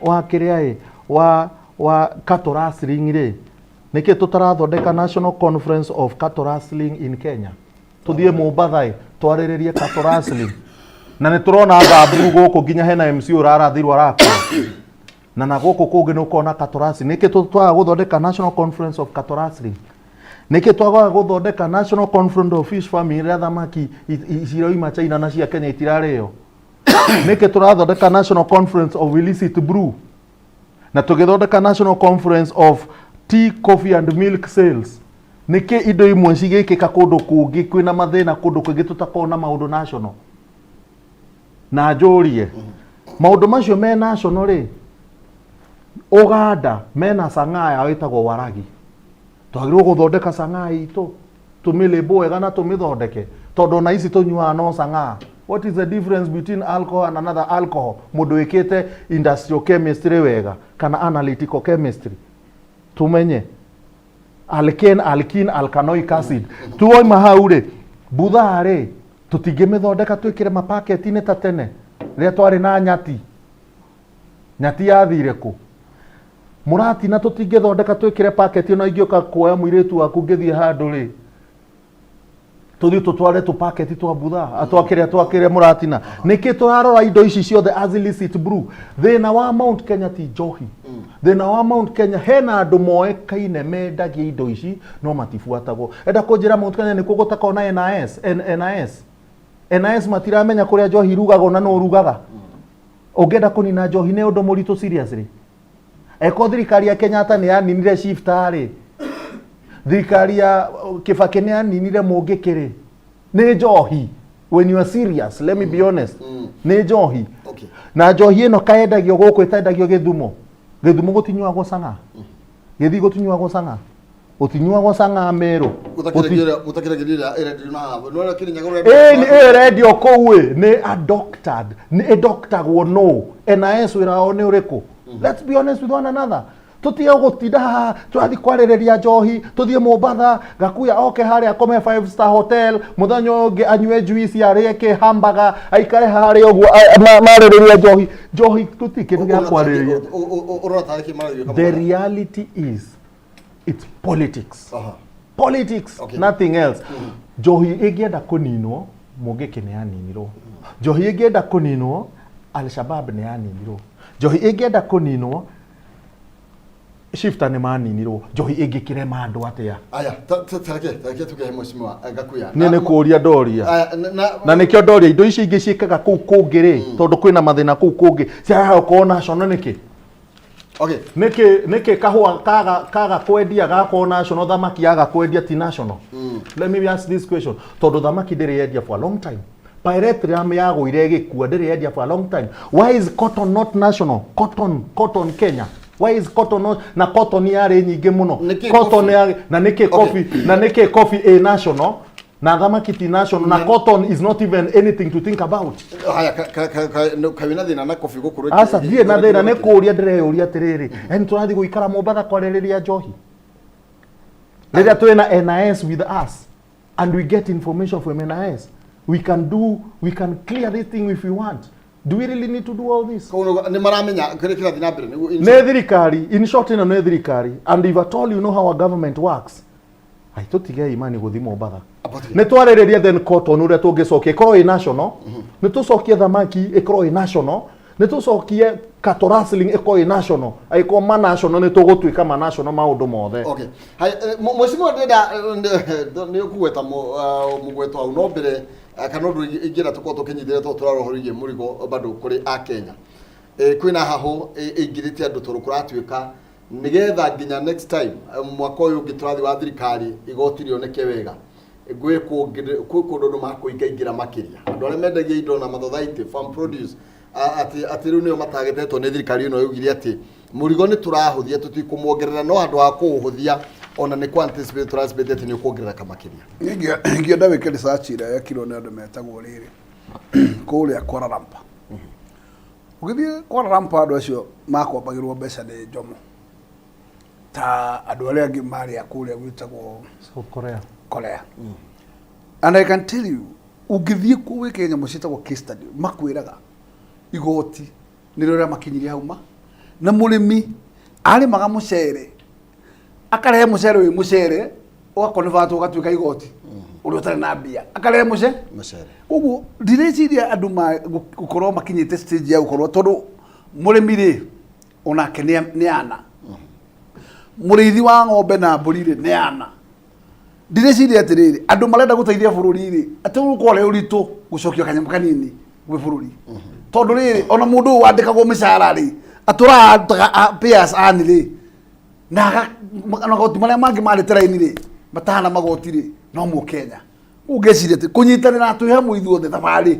wa kĩrĩa ĩ, wa cattle rustling rĩ, nĩkĩ tũtarathondeka National Conference of Cattle Rustling in Kenya? Tũthiĩ Mombatha ĩ, twarĩrĩrie cattle rustling. Na nĩ tũrona Thamburu gũkũ nginya hena MC ũrarathirwo arakua. Na gũkũ kũngĩ nĩ ũkona cattle rustling. Nĩkĩ twaga gũthondeka National Conference of Cattle Rustling? Nĩkĩ twaga gũthondeka National Conference of Fish Farming rĩrĩa thamaki ciroima China na cia Kenya itirarĩo? Nĩkĩ tũrathondeka National Conference of Illicit Brew? Na tũgĩthondeka National Conference of Tea, Coffee and Milk Sales? Nĩkĩ indo imwe cigĩkĩka kũndũ kũngĩ kwĩna mathĩna kũndũ kũngĩ tũtakorwo na maũndũ national? Na njũrie, maũndũ macio me national rĩ, Uganda mena chang'aa yao ĩtagwo waragi. Twagĩrĩirwo gũthondeka chang'aa itũ, tũmĩlabel wega na tũmĩthondeke, tondũ ona ici tũnyuaga no chang'aa. What is the difference between alcohol and another alcohol? Mũndũ wĩkĩte industrial chemistry wega kana analytical chemistry, tũmenye alkane, alkene, alkanoic acid. Tuoima hau rĩ, buthaa rĩ, tũtingĩmĩthondeka twĩkĩre mapaketi-inĩ ta tene rĩrĩa twarĩ na nyati. Nyati yathire kũ? Mũratina tũtingĩthondeka twĩkĩre paketi, ona ingĩũka kuoya mũirĩtu waku ngĩthiĩ handũ rĩ, tũthiĩ tũtware tũpaketi twa buthaa, twakĩrĩa twakĩrĩa mũratina. Nĩkĩ tũrarora indo ici ciothe as illicit brew? Thĩna wa Mount Kenya ti njohi. Thĩna wa Mount Kenya, hena andũ moĩkaine mendagia indo ici no matibuatagwo. Enda kũnjĩra Mount Kenya nĩkuo gũtakoragwo na NIS, NIS? NIS matiramenya kũrĩa njohi irugagwo na nũ ũrugaga. Ũngĩenda kũnina njohi nĩ ũndũ mũritũ seriously. Eko thirikari ya Kenyatta nĩ yaninire shifta rĩ, thirikari ya Kibaki nĩ yaninire Mũngĩkĩ rĩ, nĩ njohi. When you are serious, let me be honest, nĩ njohi. Na njohi ĩno kaendagio gũkũ ĩtendagio Gĩthumo. Gĩthumo gũtinyuagwo cang'aa. Gĩthii gũtinyuagwo cang'aa. Gũtinyuagwo cang'aa Meru. Gũtakĩragĩria ĩrĩa ĩrendio na haha. No Kĩrĩnyaga ũrendio. Ĩĩ nĩ ĩyo ĩrendio kũu ĩ, nĩ adopted, nĩ ĩdoktagwo no. NIS wĩra wao nĩ ũrĩkũ? Let's be honest with one another. Tũtige gũtinda haha tũrathiĩ kwarĩrĩria njohi, tũthiĩ Mombatha, Gakuya oke harĩa akome 5 star hotel, mũthenya ũyũ ũngĩ anyue juice arĩe kĩ hamburger, aikare harĩa ũguo marĩrĩrie njohi. Njohi tũtirĩ kĩndũ gĩa kwarĩrĩria. Ũrona tarĩ kĩ mararĩrĩria? The reality is it's politics. Politics, nothing else. Njohi ĩngĩenda kũninwo, Mũngĩkĩ nĩ yaninirwo. Njohi ĩngĩenda kũninwo, Al-Shabab nĩ yaninirwo. Njohi ĩngĩenda kũninwo, shifta nĩ maninirwo. Njohi ĩngĩkĩrema andũ atĩa? Aya, tareke tũkĩhe mheshimiwa Gakuya. Niĩ nĩ kũũria ndoria. Aya, Na nĩkĩo ndoria indo icio ingĩ ciĩkaga kũu kũngĩ rĩ, tondũ kwĩna mathĩna kũu kũngĩ, ciagaga gũkorwo national nĩkĩ? Nĩkĩ kahũa kaga kwendia gakorwo national, thamaki yaga kwendia ti national? Let me ask this question. Tondũ thamaki ndĩrĩ yendia for a long time. Pyrethrum yagũire ĩgĩkua, ndĩrĩ yendia for a long time. Why is cotton not national? Cotton, cotton Kenya. Why is cotton not, na cotton yarĩ nyingĩ mũno? Nĩkĩ Cotton coffee? yarĩ, na nĩkĩ coffee, na nĩkĩ coffee ĩ national na thamaki ti national, na cotton is not even anything to think about. Haya, kawĩ na thĩna na kobi gũkũrũ? Aca, ndirĩ na thĩna, nĩ kũũria ndĩreyũria atĩrĩrĩ, yani tũrathiĩ gũikara Mombatha kwarĩrĩria njohi rĩrĩa twĩ na NIS with us and we get information from NIS? We can do, we can clear this thing if we want. Do we really need to do all this? Nĩ maramenya kĩrĩa kĩrathiĩ na mbere? Nĩ thirikari, in short, ĩno nĩ thirikari, and if at all you know how a government works, ai, tũtige imani gũthiĩ Mombatha. Nĩ twarĩrĩria then cotton ũrĩa tũngĩcokia ĩkorwo ĩ national, nĩ tũcokie thamaki ĩkorwo ĩ national, nĩ tũcokie cattle rustling ĩkorwo ĩ national. Angĩkorwo ma national, nĩ tũgũtuĩka ma national maũndũ mothe. Okay. Haya, mheshimiwa, ndĩrenda nĩ ũkũgweta mũgweto hau no mbere kana ũndũ ingĩenda tũkorwo tũkĩnyitĩrĩra tondũ tũrarora ũhoro wĩgiĩ mũrigo bado kũrĩ Akenya. Kwĩna hahũ ĩingĩrĩte andũ tondũ kũratuĩka nĩgetha nginya next time, mwaka ũyũ ũngĩ tũrathiĩ wa thirikari, igoti rĩoneke wega, gwĩ kũndũ andũ makũingaingĩra makĩria, andũ arĩa mendagia indo na mathothaitĩ, farm produce, atĩ rĩu nĩo matagetetwo nĩ thirikari ĩno yaugire atĩ mũrigo nĩ tũrahũthia, tũtikũmuongerera, no handũ ha kũũhũthia ona nĩ kũ anticipate, tũra anticipate atĩ nĩ ũkuongerereka makĩria. Ingĩenda wĩke research ĩrĩa yekirwo nĩ andũ metagwo rĩrĩ kũrĩa Kuala Lumpur. Ũgĩthiĩ Kuala Lumpur, andũ acio makombagĩrwo mbeca nĩ Njomo ta andũ arĩa angĩ marĩ a kũrĩa gwĩtagwo South Korea. Korea. And I can tell you, ũngĩthiĩ kũu wĩke nyamũ ciĩtagwo case study, makwĩraga igoti nĩrĩo rĩamakinyirie hau ma na mũrĩmi arĩmaga mũcere, akarehe mũcere wĩ mũcere, ũgakonĩbatwo ũgatuĩka igoti, ũrĩa ũtarĩ na mbia akarehe mũce mũcere. Koguo ndireciria andũ gũkorwo makinyĩte stage ya gũkorwo, tondũ mũrĩmi rĩ, onake nĩ ana mũrĩithi wa ng'ombe na mbũri rĩ, nĩ ana. Ndireciria atĩrĩrĩ, andũ marenda gũteithia bũrũri rĩ, atĩ ũgũkorwo rĩ ũritũ gũcokia kanyamũ kanini gwĩ bũrũri, tondũ rĩrĩ, ona mũndũ ũyũ wandĩkagwo mĩcara rĩ, atũraga arutaga pay as earn rĩ, na magoti marĩa mangĩ marĩte raini rĩ, matahana magoti rĩ, no mũkenya. Ũguo ngeciria atĩ kũnyitanĩra twĩ hamwe ithuothe thabarĩ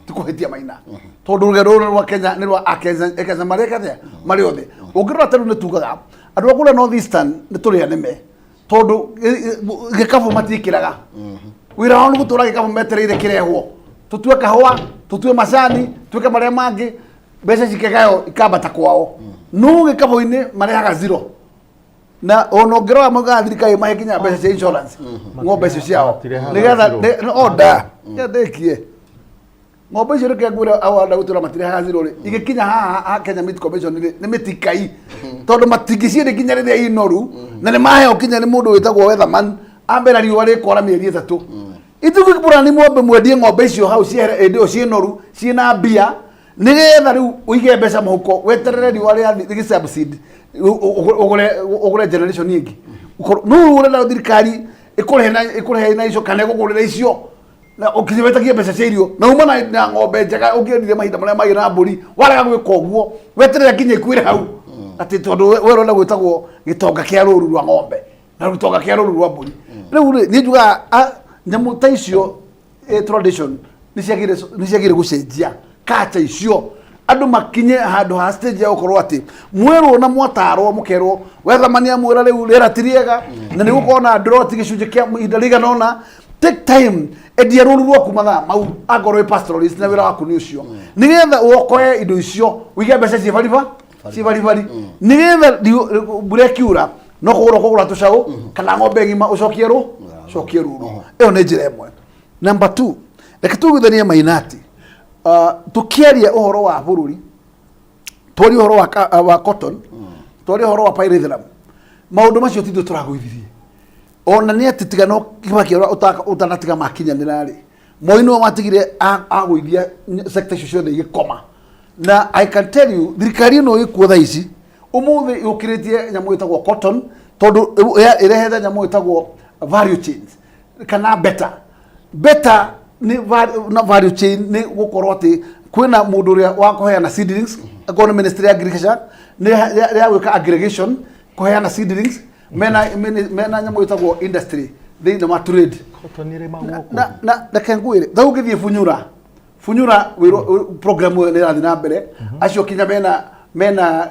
ti kũhĩtia maina, tondũ rũgendo rũrũ nĩ rwa Kenya, nĩ rwa Akenya, Akenya marĩ atĩa marĩ othe. Ũngĩrora ta rĩu, nĩ tugaga andũ a kũrĩa North Eastern nĩ tũrĩ aneme, tondũ gĩkabũ matiĩkĩraga wĩra wao nĩ gũtũra gĩkabũ metereire kĩrehwo, tũtue kahũa, tũtue macani, twĩke marĩa mangĩ, mbeca cikĩgayo ikambata kwao, no gĩkabũ-inĩ marehaga zero. Na ona ũngĩrora, maugaga thirikari mahe nginya mbeca cia insurance ng'ombe icio ciao Matirehaga nĩgetha zero. Order ndĩkie ng'ombe icio, reke ngwĩre, awanda gũtũra matirehaga zero rĩ, igĩkinya haha ha Kenya Meat Commission rĩ, nĩ mĩtikai, tondũ matingĩciendia nginya rĩrĩa inoru, na nĩ maheo kinya nĩ mũndũ wĩtagwo Weatherman ambera riũa rĩkwara mĩeri 3 ithuĩ ni mwambe mwendie ng'ombe icio hau ciehere hĩndĩ ĩyo ciĩ noru, ciĩna mbia, nĩgetha rĩu ũige mbeca mũhuko, weterere riũa rĩa rĩgĩ ũgũre generation ĩngĩ. No ũrenda thirikari ĩkũrĩhe na icio kana ĩgũgũrĩre icio na ũkinya wetagie mbeca cia irio na uma na ng'ombe njega ũngĩendire mahinda marĩa magĩ na mbũri, warega gwĩka ũguo, weterere nginya ikuĩre hau, atĩ tondũ we ũrenda gwĩtagwo gĩtonga kĩa rũru rwa ng'ombe na gĩtonga kĩa rũru rwa mbũri. Rĩu rĩ, niĩ njugaga nyamũ ta icio, tradition nĩ ciagĩrĩire gũcenjia kacha icio, andũ makinye handũ ha stage ya gũkorwo atĩ mwerwo na mwatarwo, mũkerwo wethamania mwĩra rĩu rĩera ti rĩega na nĩ gũkorwo na drought gĩcunjĩ kĩa ihinda rĩigana ũna. Take time, endia rũru rwaku mathaa mau, angorwo wĩ pastoralist na wĩra waku nĩ ũcio, nĩgetha wokoe indo icio, ũige mbeca ciĩ bariba, ciĩ baribari, nĩgetha mbura ĩkiura no kũgũra kũgũra tũcaũ kana ng'ombe ng'ima, ũcokie rũ cokie ruru. Ĩyo nĩ njĩra ĩmwe. Number two, reke tũiguithanie mainati, tũkĩaria ũhoro wa bũrũri, twarie ũhoro wa cotton, twarie ũhoro wa pyrethrum, maũndũ macio ti ithuĩ tũragũithirie. Ona nĩ atĩ tiga no Kibaki ũrĩa ũtanatiga makinyanĩra rĩ, Moi nĩwe watigire agũithia sector icio ciothe igĩkoma. Na I can tell you, thirikari ĩno ĩkuo thaa ici ũmũthĩ yũkĩrĩtie nyamũ ĩtagwo cotton, tondũ ĩrehete nyamũ ĩtagwo value chains kana better better nĩ na value chain, nĩ gũkorwo atĩ kwĩna mũndũ ũrĩa wa kũheana seedlings, akorwo nĩ Ministry ya Agriculture nĩ ya gwĩka aggregation, kũheana seedlings, mena nyamũ ĩtagwo industry thĩinĩ wa trade. Cotton ĩrĩmagwo kũ? Na reke ngwĩre, ta ũngĩthiĩ Bunyura, Bunyura wĩra program ĩyo nĩ ĩrathiĩ na mbere, acio kinya mena Mena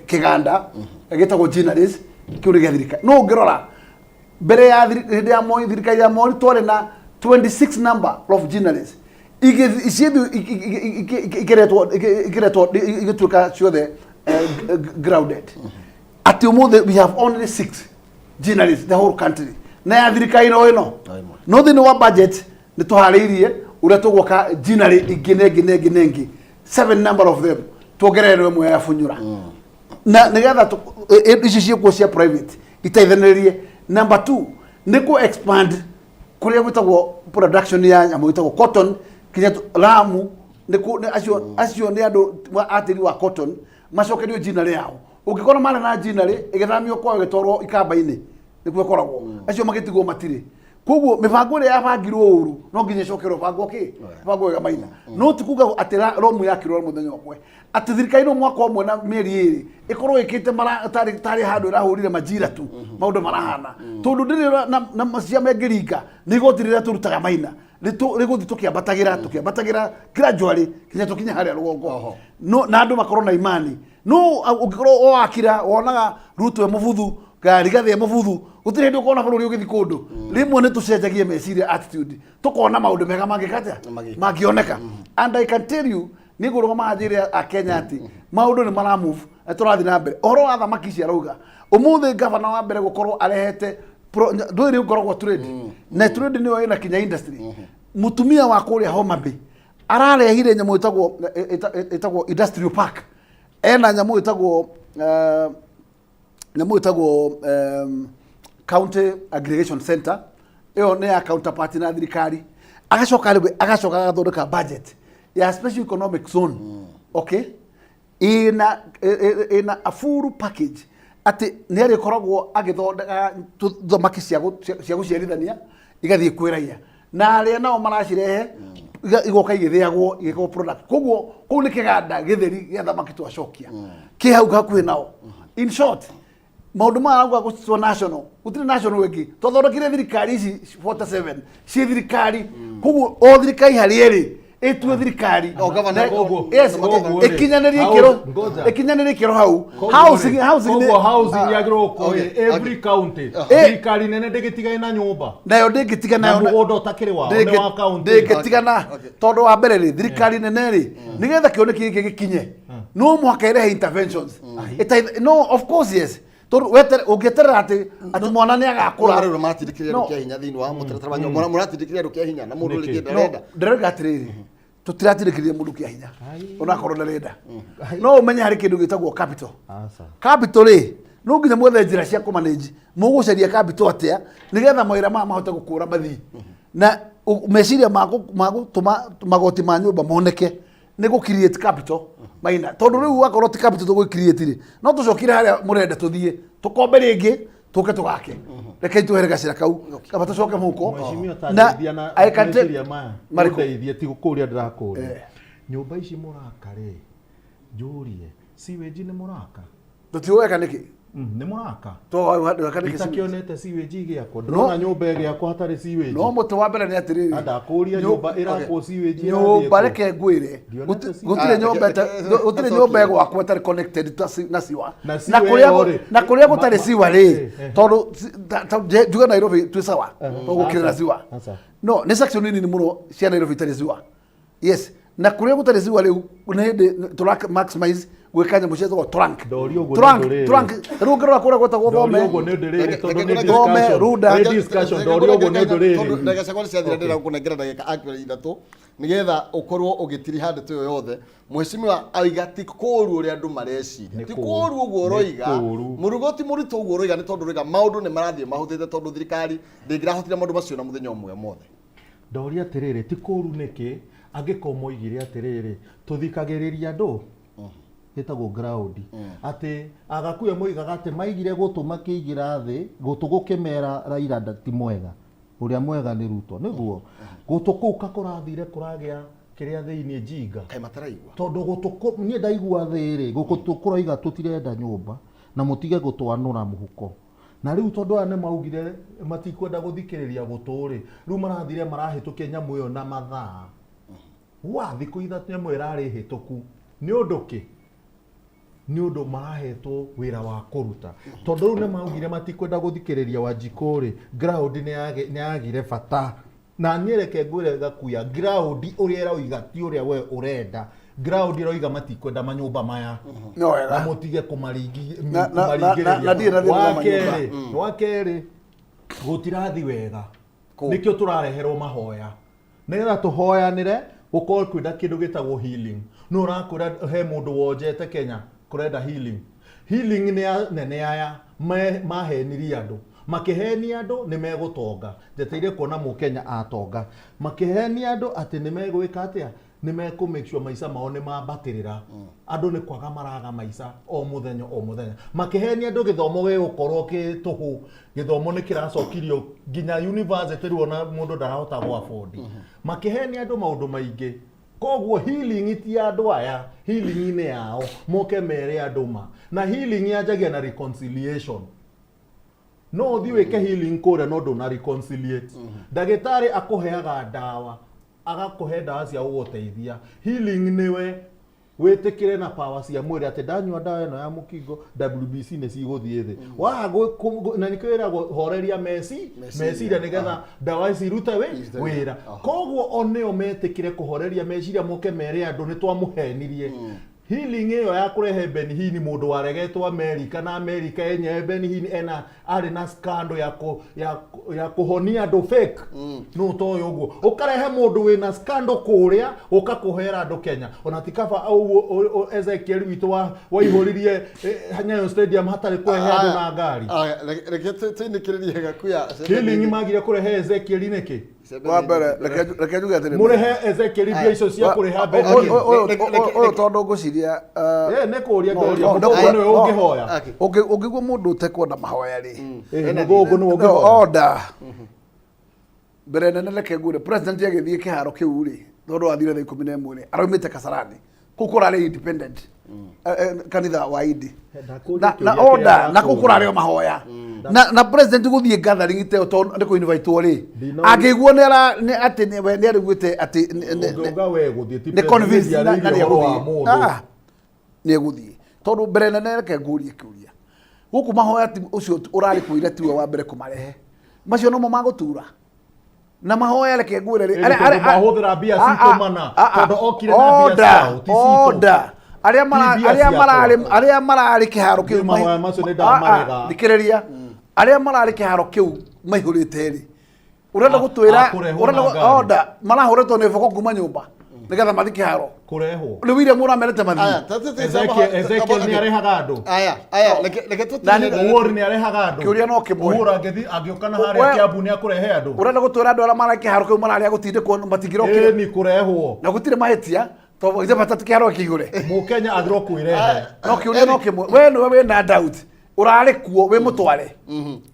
kĩganda gĩtagwo ginneries, kĩu nĩ gĩa thirikari. No ũngĩrora mbere ya hĩndĩ ya Moi, thirikari ya Moi, twarĩ na 26 number of ginneries. Ciethu ikiretwo igĩtuĩka ciothe grounded, atĩ ũmũthĩ we have only six ginneries the whole country, na ya thirikari no ĩno. No thĩinĩ wa budget nĩ tũharĩirie ũrĩa tũgwaka ginnery ingĩ na ĩngĩ na ĩngĩ na ĩngĩ, seven number of them, tuongererwo ĩmwe ya Bunyũra, na nĩgetha ici ciĩkuo cia private iteithanĩrĩrie. Number two nĩ kũ expand kũrĩa gwĩtagwo production ya nyamũ ĩtagwo cotton kinya Lamu. Nĩ acio nĩ andũ a tĩri wa cotton macokerio ginnery yao. Ũngĩkorwo marĩ na ginnery ĩgĩthamio kwao ĩgĩtwarwo ikamba-inĩ, nĩkuo ĩkoragwo, acio magĩtigwo matirĩ. Koguo mĩbango ĩrĩa yabangirwo ũru no nginya ĩcokerwo bango kĩ bango wega maina. No ti kuga atĩ romu yakirwo mũthenya ũmwe, atĩ thirikari no mwaka ũmwe na mĩeri 2 ĩkorwo ĩkĩte mara tarĩ tarĩ handũ ĩrahũrire majira tu maũndũ marahana, tondũ ndĩrĩ na ciama ĩngĩringa nĩ igoti rĩrĩa tũrutaga maina rĩgũthiĩ tũkĩambatagĩra gradually kinya tũkinye harĩa rũgongo. No na andũ makorwo na imani. No ũngĩkorwo o wakira wonaga Ruto e mũbuthu, Rigathĩ e mũbuthu, gũtirĩ hĩndĩ ũkona bũrũri ũgĩthiĩ kũndũ. Rĩmwe nĩ tũcenjagie meciria, attitude, tũkona maũndũ mega mangĩka atĩa mangĩoneka. And I can tell you, nĩ ngũrũgama njĩre a Kenya atĩ maũndũ nĩ mara move na tũrathiĩ na mbere. Ũhoro wa thamaki ici arauga, ũmũthĩ gavana wa mbere gũkorwo arehete ndũĩ rĩu ngoragwo trade na trade nĩyo ĩna kinya industry. Mũtumia wa kũrĩa Homa Bay ararehire nyamũ ĩtagwo industrial park, ena nyamũ ĩtagwo county aggregation center. Ĩyo nĩ ya counterpart na thirikari. Agacoka rĩu agacoka agathondeka budget ya special economic zone, okay, ĩna a full package atĩ nĩ arĩkoragwo agĩthondeka thamaki cia gũciarithania igathiĩ kwĩ raia, na arĩa nao maracirehe igoka igĩthĩagwo igĩkorwo product. Koguo kũu nĩ kĩganda gĩtheri gĩa thamaki twacokia kĩ hau hakuhĩ nao. In short, maũndũ maya arauga gũcitwo national, gũtirĩ national ĩngĩ. Twathondekire thirikari ici 47 ciĩ thirikari, koguo o thirikari harĩa ĩrĩ ĩtue thirikari. O governor. Yes, Koguo rĩ, ĩkinyanĩrie ikĩro, ngoja. ĩkinyanĩrie ikĩro hau housing Koguo housing yagĩrĩirwo gũkorwo every county. Thirikari nene ndĩgĩtigane na nyũmba nayo ndĩngĩtiga na nayo mũgũnda ũtakĩrĩ wao nĩ wa county. Ndĩngĩtigana, tondũ wa mbere rĩ, thirikari nene rĩ, nĩgetha kĩoneki gĩkĩ gĩkinye no mũhaka ĩrehe interventions. No, of course, yes, tondũ ũngĩeterera atĩ mwana nĩ agakũra. Rĩu maratindĩkĩrĩria No. andũ kĩa hinya thĩinĩ wa mũtaratara wa nyũmba, mũratindĩkĩrĩria andũ kĩa hinya na mũndũ rĩngĩ No, ndarenda. ndĩrauga atĩrĩrĩ, tũtiratindĩkĩrĩria mũndũ kĩa hinya onakorwo ndarenda. No ũmenye harĩ kĩndũ gĩtagwo capital. Capital rĩ, no nginya mwethe njĩra cia kũmanage. Mũgũcaria capital atĩa nĩgetha mawĩra maya mahote gũkũra mathiĩ na meciria ma gũtũma magoti ma nyũmba moneke nĩ gũ create capital maina, tondũ rĩu wakorwo ti capital tũgũ create rĩ, no tũcokire harĩa mũrenda tũthiĩ tũkombe rĩngĩ tũke tũgake. Rekei twehere gacĩra kau kaba tũcoke mũhuko. Mheshimiwa, Na tandeithia na I can tell- meciria maya. Marĩkũ? Ũndeithie, ti gũkũria ndĩrakũria. Nyũmba ici mũraka rĩ, njũrie, sewage nĩ mũraka? Tũtiũweka nĩkĩ? Nĩ mũraka? Tweka nĩkĩ sewage? Itakĩonete sewage ĩgĩakwo. Ndĩrona nyũmba ĩgĩakwo hatarĩ sewage. No mũtĩ wa mbere nĩ atĩrĩrĩ, Ndakũria, nyũmba ĩrakwo sewage nyũmba ĩrathiĩ kũ? Reke ngwĩre, Ndionete gũtirĩ sewage. nyũmba gũtirĩ nyũmba ĩgwakwo ĩtarĩ connected na siwa. Na Na siwa kũrĩa ĩyo rĩ, na kũrĩa gũtarĩ siwa rĩ, tondũ njuge Nairobi twĩ sawa tondũ gũkĩrĩ na siwa. Aca. No nĩ section nini mũno cia Nairobi itarĩ siwa, yes. Na kũrĩa gũtarĩ siwa rĩu nĩ hĩndĩ tũra maximize gwĩka nyamũ ciĩtagwo trunk. Ndorio ũguo nĩ Trunk, ũndũ rĩrĩ. trunk. Rĩu ũngĩrora kũrĩa gwĩtagwo Ndorio Thome, ũguo nĩ ũndũ rĩrĩ, tondũ nĩ Thome, discussion. Runda. Nĩ discussion, ndorio ũguo nĩ ũndũ rĩrĩ. Ndagĩka ciakwa nĩ ciathira, ndĩrenda gũkũnengera ndagĩka actually 3 nĩgetha ũkorwo ũgĩtiriha ndeto ĩyo yothe. Mheshimiwa oiga ti kũũru ũrĩa andũ mareciria, ti kũũru ũguo ũroiga. Kũũru. Mũrugo ti mũritũ ũguo ũroiga, nĩ tondũ ũroiga maũndũ nĩ marathiĩ mahũthĩte, tondũ thirikari ndĩngĩrahotire maũndũ macio na mũthenya ũmwe mothe. Ndoria atĩrĩrĩ, ti kũũru nĩkĩ angĩkorwo moigire atĩrĩrĩ, tũthikagĩrĩria andũ gĩtagwo ground, atĩ Agakuya moigaga atĩ maigire gũtũ makĩigĩra thĩ gũtũ gũkĩmera Raila ti mwega, ũrĩa mwega nĩ Ruto, nĩguo gũtũ kũu kakũrathire kũragĩa kĩrĩa thĩinĩ njinga. Kaĩ mataraigua? Tondũ gũtũ niĩ ndaigua thĩ rĩ, gũtũ kũroiga tũtirenda nyũmba na mũtige gũtwanũra mũhuko. Na rĩu tondũ aya nĩ maugire matikwenda gũthikĩrĩria gũtũ rĩ, rĩu marathire marahĩtũkia nyamũ ĩyo na mathaa wa thikũ 3, nyamũ ĩrarĩ hĩtũku nĩ ũndũ kĩ. Nĩ ũndũ marahetwo wĩra wa kũruta, tondũ rĩu nĩ maugire matikwenda gũthikĩrĩria Wanjikũ rĩ, ground nĩ yagire bata. Na niĩ reke ngwĩre Gakuya, ground ũrĩa ĩroiga ti ũrĩa we ũrenda. Ground ĩroiga matikwenda manyũmba maya. No wega. Na mũtige Na ndirĩ na thĩna na manyũmba. Wa kerĩ, wa kerĩ, gũtirathi wega, nĩkĩo tũrareherwo mahoya nĩgetha tũhoyanĩre gũkorwo kwĩna kĩndũ gĩtagwo healing. No ũrakwĩra he mũndũ wonjete Kenya kũrenda healing. Healing nĩ anene aya mahenirie andũ, makĩhenia andũ nĩ megũtonga. Njeteire kuona mũkenya atonga. Makĩhenia andũ atĩ nĩ megwĩka atĩa, nĩ mekũ make sure maica mao nĩ mambatĩrĩra. Andũ nĩ kwaga maraga maica o mũthenya o mũthenya. Makĩhenia andũ gĩthomo gĩgũkorwo kĩ tũhũ. Gĩthomo nĩ kĩracokirio nginya university rĩu ona mũndũ ndarahota gũ afford. Makĩhenia andũ maũndũ maingĩ. Koguo healing ti ya andũ aya, healing nĩ yao, moke mere andũ ma. Na healing yanjagia na reconciliation. No ũthiĩ wĩke healing kũrĩa no ndũna reconciliate. Ndagĩtarĩ akũheaga ndawa, agakũhe ndawa cia gũgũteithia. Healing nĩwe wĩtĩkĩre na power cia mwĩrĩ atĩ ndanyua ndawa ĩno ya mũkingo, WBC nĩ cigũthiĩ thĩ. Waga na nĩkĩo ĩragwo horeria meciria nĩgetha ndawa ici irute wĩra. Koguo o nĩo metĩkĩre kũhoreria meciria, moke mere andũ nĩ twamũhenirie. Healing ĩyo ya kũrehe Benny Hinn, mũndũ waregetwo Amerika, na Amerika yenyewe Benny Hinn ena arĩ na scandal ya kũhonia andũ fake. No ũtoĩ ũguo ũkarehe mũndũ wĩna scandal kũrĩa ũka kũhera andũ Kenya. Ona ti kaba ũguo Ezekiel witũ waihũririe Nyayo Stadium hatarĩ kũrehe andũ na ngari. Reke tũinĩkĩrĩrie Gakuya. Healing magire kũrehe Ezekiel nĩkĩ? Wa mbere, reke njuge atĩrĩ. Mũrehe Ezekiel mbia icio cia kũrĩha Benny Hinn. Ũyũ tondũ ngwĩciria Nĩ kũũria ngũria, mũthũngũ nĩwe ũngĩhoya. Ũngĩigua mũndũ ũtekwenda mahoya rĩ, Mũthũngũ nĩwe ũngĩhoya. Order. Mbere nene reke ngwĩre, president agĩthiĩ kĩharo kĩu rĩ, tondũ athire thaa 11 rĩ, araumĩte Kasarani kũu kũrarĩ independent kanitha wa Indi na order, na kũu kũrarĩ o mahoya na president gũthiĩ gathering ta ĩyo tondũ nĩ kũ-invitewo rĩ, angĩiguo nĩ ara nĩ atĩ we nĩ arĩguĩte atĩ Ũngĩuga we gũthiĩ ti nĩ convince president na nĩ nĩ ũhoro wa egũthiĩ. mũndũ. Ah, nĩ egũthiĩ tondũ mbere nene reke ngũrie kĩũria gũkũ, mahoya ti ũcio ũrarĩ kwĩra tiwe wa mbere kũmarehe, macio nomo magũtura na mahoya. Reke ngwĩre rĩ, Ĩni tondũ mahũthĩra mbia citũ mana, tondũ okire na mbia order, ciao, ti citũ. Order. Arĩa Ti mbia arĩa ciakwa. mararĩ, arĩa mararĩ kĩharo kĩu Niĩ mahoya macio nĩ ndamarega. Thikĩrĩria, arĩa mararĩ kĩharo kĩu maihũrĩte rĩ, ũrenda gũtwĩra Akũrehwo ũrenda na ngari. Order, marahũrĩtwo nĩ boko kuma nyũmba nĩgetha mathiĩ kĩharo? Kũrehwo. Nĩ William ũramerete mathiĩ? Ezekiel nĩ arehaga andũ. Aya, aya, reke Uhuru nĩ arehaga andũ. Kĩũria no kĩmwe. Uhuru angĩthiĩ angĩũka na harĩa Kiambu nĩ akũrehe andũ. Ũrenda gũtwĩra andũ arĩa mararĩ kĩharo kĩu mararĩ agũtindĩkwo matingĩrokire? Ĩni, kũrehwo. Na gũtirĩ mahĩtia tondũ ithe bata ti kĩharo kĩihũre. Mũkenya agĩrwo kwĩrehe. No kĩũria no kĩmwe, we nĩwe wĩna doubt, ũrarĩ kuo wĩ mũtware?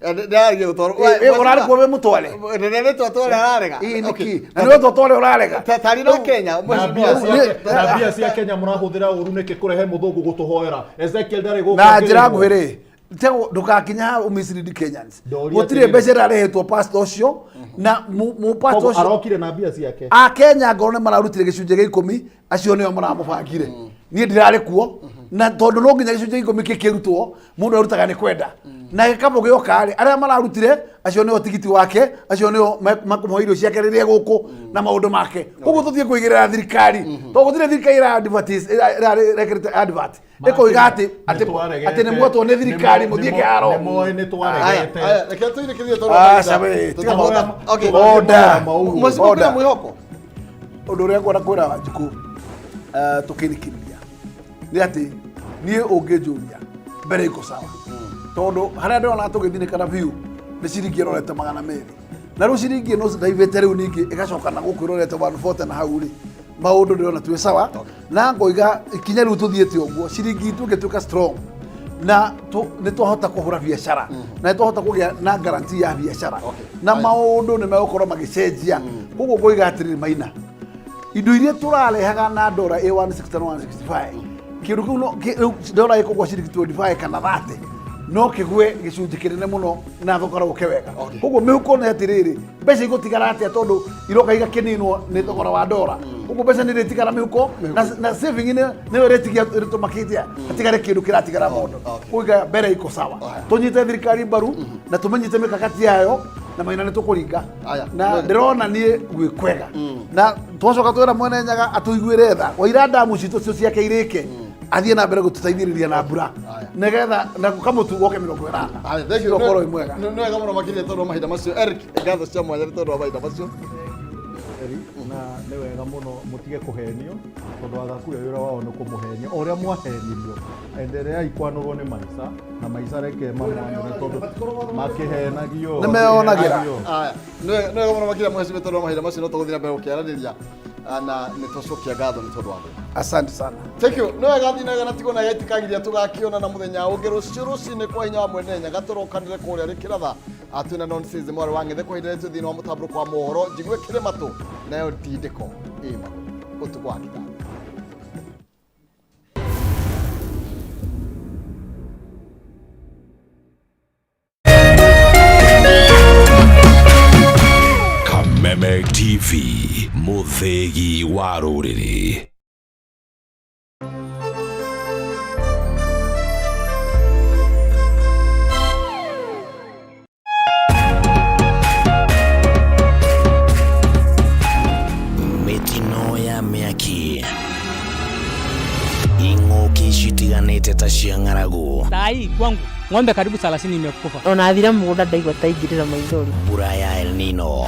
Ndĩraria gũtwarwo. Ũrarĩ kuo wĩ mũtware? Nĩ twatware ararega. Ĩ, nĩkĩ? Na nĩwe twatware ũrarega? Tari na Kenya. Na mbia cia Kenya mũrahũthĩra ũru nĩkĩ kũrehe mũthũngũ gũtũhoera? Ezekiel ndarĩ gũkũ Na njĩra akĩrĩhwo. nguhĩ rĩ, ndũgakinya haha ũmislead Kenyans. Ndoria Gũtirĩ atĩrĩrĩ. mbeca ĩrarĩhĩtwo pastor ũcio na mũpastor Koguo ũcio. Arokire na mbia ciake. Akenya ngoro nĩ mararutire gĩcunjĩ gĩa 10, acio nĩo maramũbangire. Niĩ ndirarĩ kuo, na tondũ no nginya gĩcunjĩ gĩa 10 kĩkĩrutwo, mũndũ arutaga nĩ kwenda na gĩkabũ gĩoka rĩ, arĩa mararutire acio nĩo tigiti wake, acio nĩo makũmũhe irio ciake rĩrĩa gũkũ na maũndũ make. Koguo tũthiĩ kũigĩrĩra thirikari tondũ gũtirĩ thirikari ĩra advertise ĩrekĩrĩte advert ĩkoiga atĩ nĩ mwetwo nĩ thirikari mũthiĩ kĩharo. Nĩmoĩ nĩ twaregete. Aya, reke tũinĩkĩrĩrie tondũ Ah, sabe, tiga Okay. Order. Mheshimiwa, Order. kwĩna mwĩhoko? Ũndũ ũrĩa ngwenda kwĩra Wanjikũ tũkĩrĩkĩrĩria nĩ atĩ niĩ ũngĩnjũria mbere iko sawa, tondũ harĩa ndĩrona tũgĩthinĩkana biũ nĩ ciringi ĩrorete 200, na rĩu ciringi ĩno ndaivĩte rĩu ningĩ ĩgacoka na gũkũ ĩrorete 140 na hau rĩ, maũndũ ndĩrona twĩ sawa. Na ngoiga ikinya rĩu tũthiĩte ũguo, ciringi itũ ĩngĩtuĩka strong na nĩ twahota kũhũra biacara na nĩ twahota kũgĩa na guarantee ya biacara na maũndũ nĩ megũkorwo magĩcenjia. Koguo ngoiga atĩrĩrĩ, Maina, indo iria tũrarehaga na ndora ĩ 160 na 165, kĩndũ kĩu no rĩu ndora ĩkũgwa ciringi 25 kana 30. No kĩgwe gĩcunjĩ kĩnene mũno na thogora ũke wega. Koguo mĩhuko nĩ atĩrĩrĩ, mbeca igũtigara atĩa tondũ iroka igakĩninwo nĩ thogora wa ndora. Koguo mbeca nĩ irĩtigara mĩhuko na saving nĩyo ĩrĩtigia ĩrĩtũmakĩte hatigare kĩndũ kĩratigara mũndũ. Koguo mbere iko sawa. Tũnyite thirikari mbaru na tũmenyite mĩkakati yayo na maina nĩ tũkũringa. Na ndĩrona niĩ gwĩ kwega. Na twacoka twĩra mwene Nyaga atũiguĩre tha. Waira ndamu citũ cio ciake irĩke. Athiĩ na mbere gũtũteithĩrĩria na mbura nĩgetha na kamũtu goke 80. Thank you. Ũkorwo wĩ mwega. Nĩ wega mũno makĩria tondũ wa mahinda macio. Eric, ngatho cia mwanya nĩ tondũ wa mahinda macio. Na nĩ wega mũno mũtige kũhenio tondũ agakuya wĩra wao nĩ kũmũhenia o ũrĩa mwahenirio. Endereai kwanũrwo nĩ maica na maica reke mamwanũre tondũ makĩhenagio. Nĩ meyonagĩra. Aya, nĩ wega mũno makĩria mheshimiwa tondũ wa mahinda macio no tũgũthiĩ na mbere gũkĩaranĩria na nĩ twacokia ngatho nĩ tondũ wa gũka. Asante sana. Thank you. Nĩ wega thiĩ na wega na tigwo na gĩtikagiria tũgakĩona na mũthenya ũngĩ rũciũ rũcinĩ kwa hinya wa mwene Nyaga tũrokanĩre kũrĩa rĩkĩratha twĩna nonsense mwarĩ wa ng'ethe kwa ihinda rĩtũ thĩinĩ wa mũtambũrũko wa mohoro njigue kĩrĩ matũ nayo ndindĩko ĩ magũrũ ũtukũ wa kĩtanda. Kameme TV, mũthĩgi wa rũrĩrĩ. Mĩtino ya mĩaki, ing'ũki citiganĩte ta cia ng'aragu, Saa hii kwangu ng'ombe karibu 30 imekufa. Ona thira mũgũnda ndaigua ta ingĩrĩra maithori. Mbura ya El Nino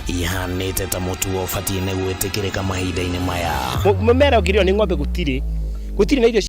ihanĩte ta mũtugo ũbatiĩ nĩ gwĩtĩkĩrĩka mahinda-inĩ maya. Mũmera ũngĩrĩo nĩ ng'ombe gũtirĩ gũtirĩ na irio.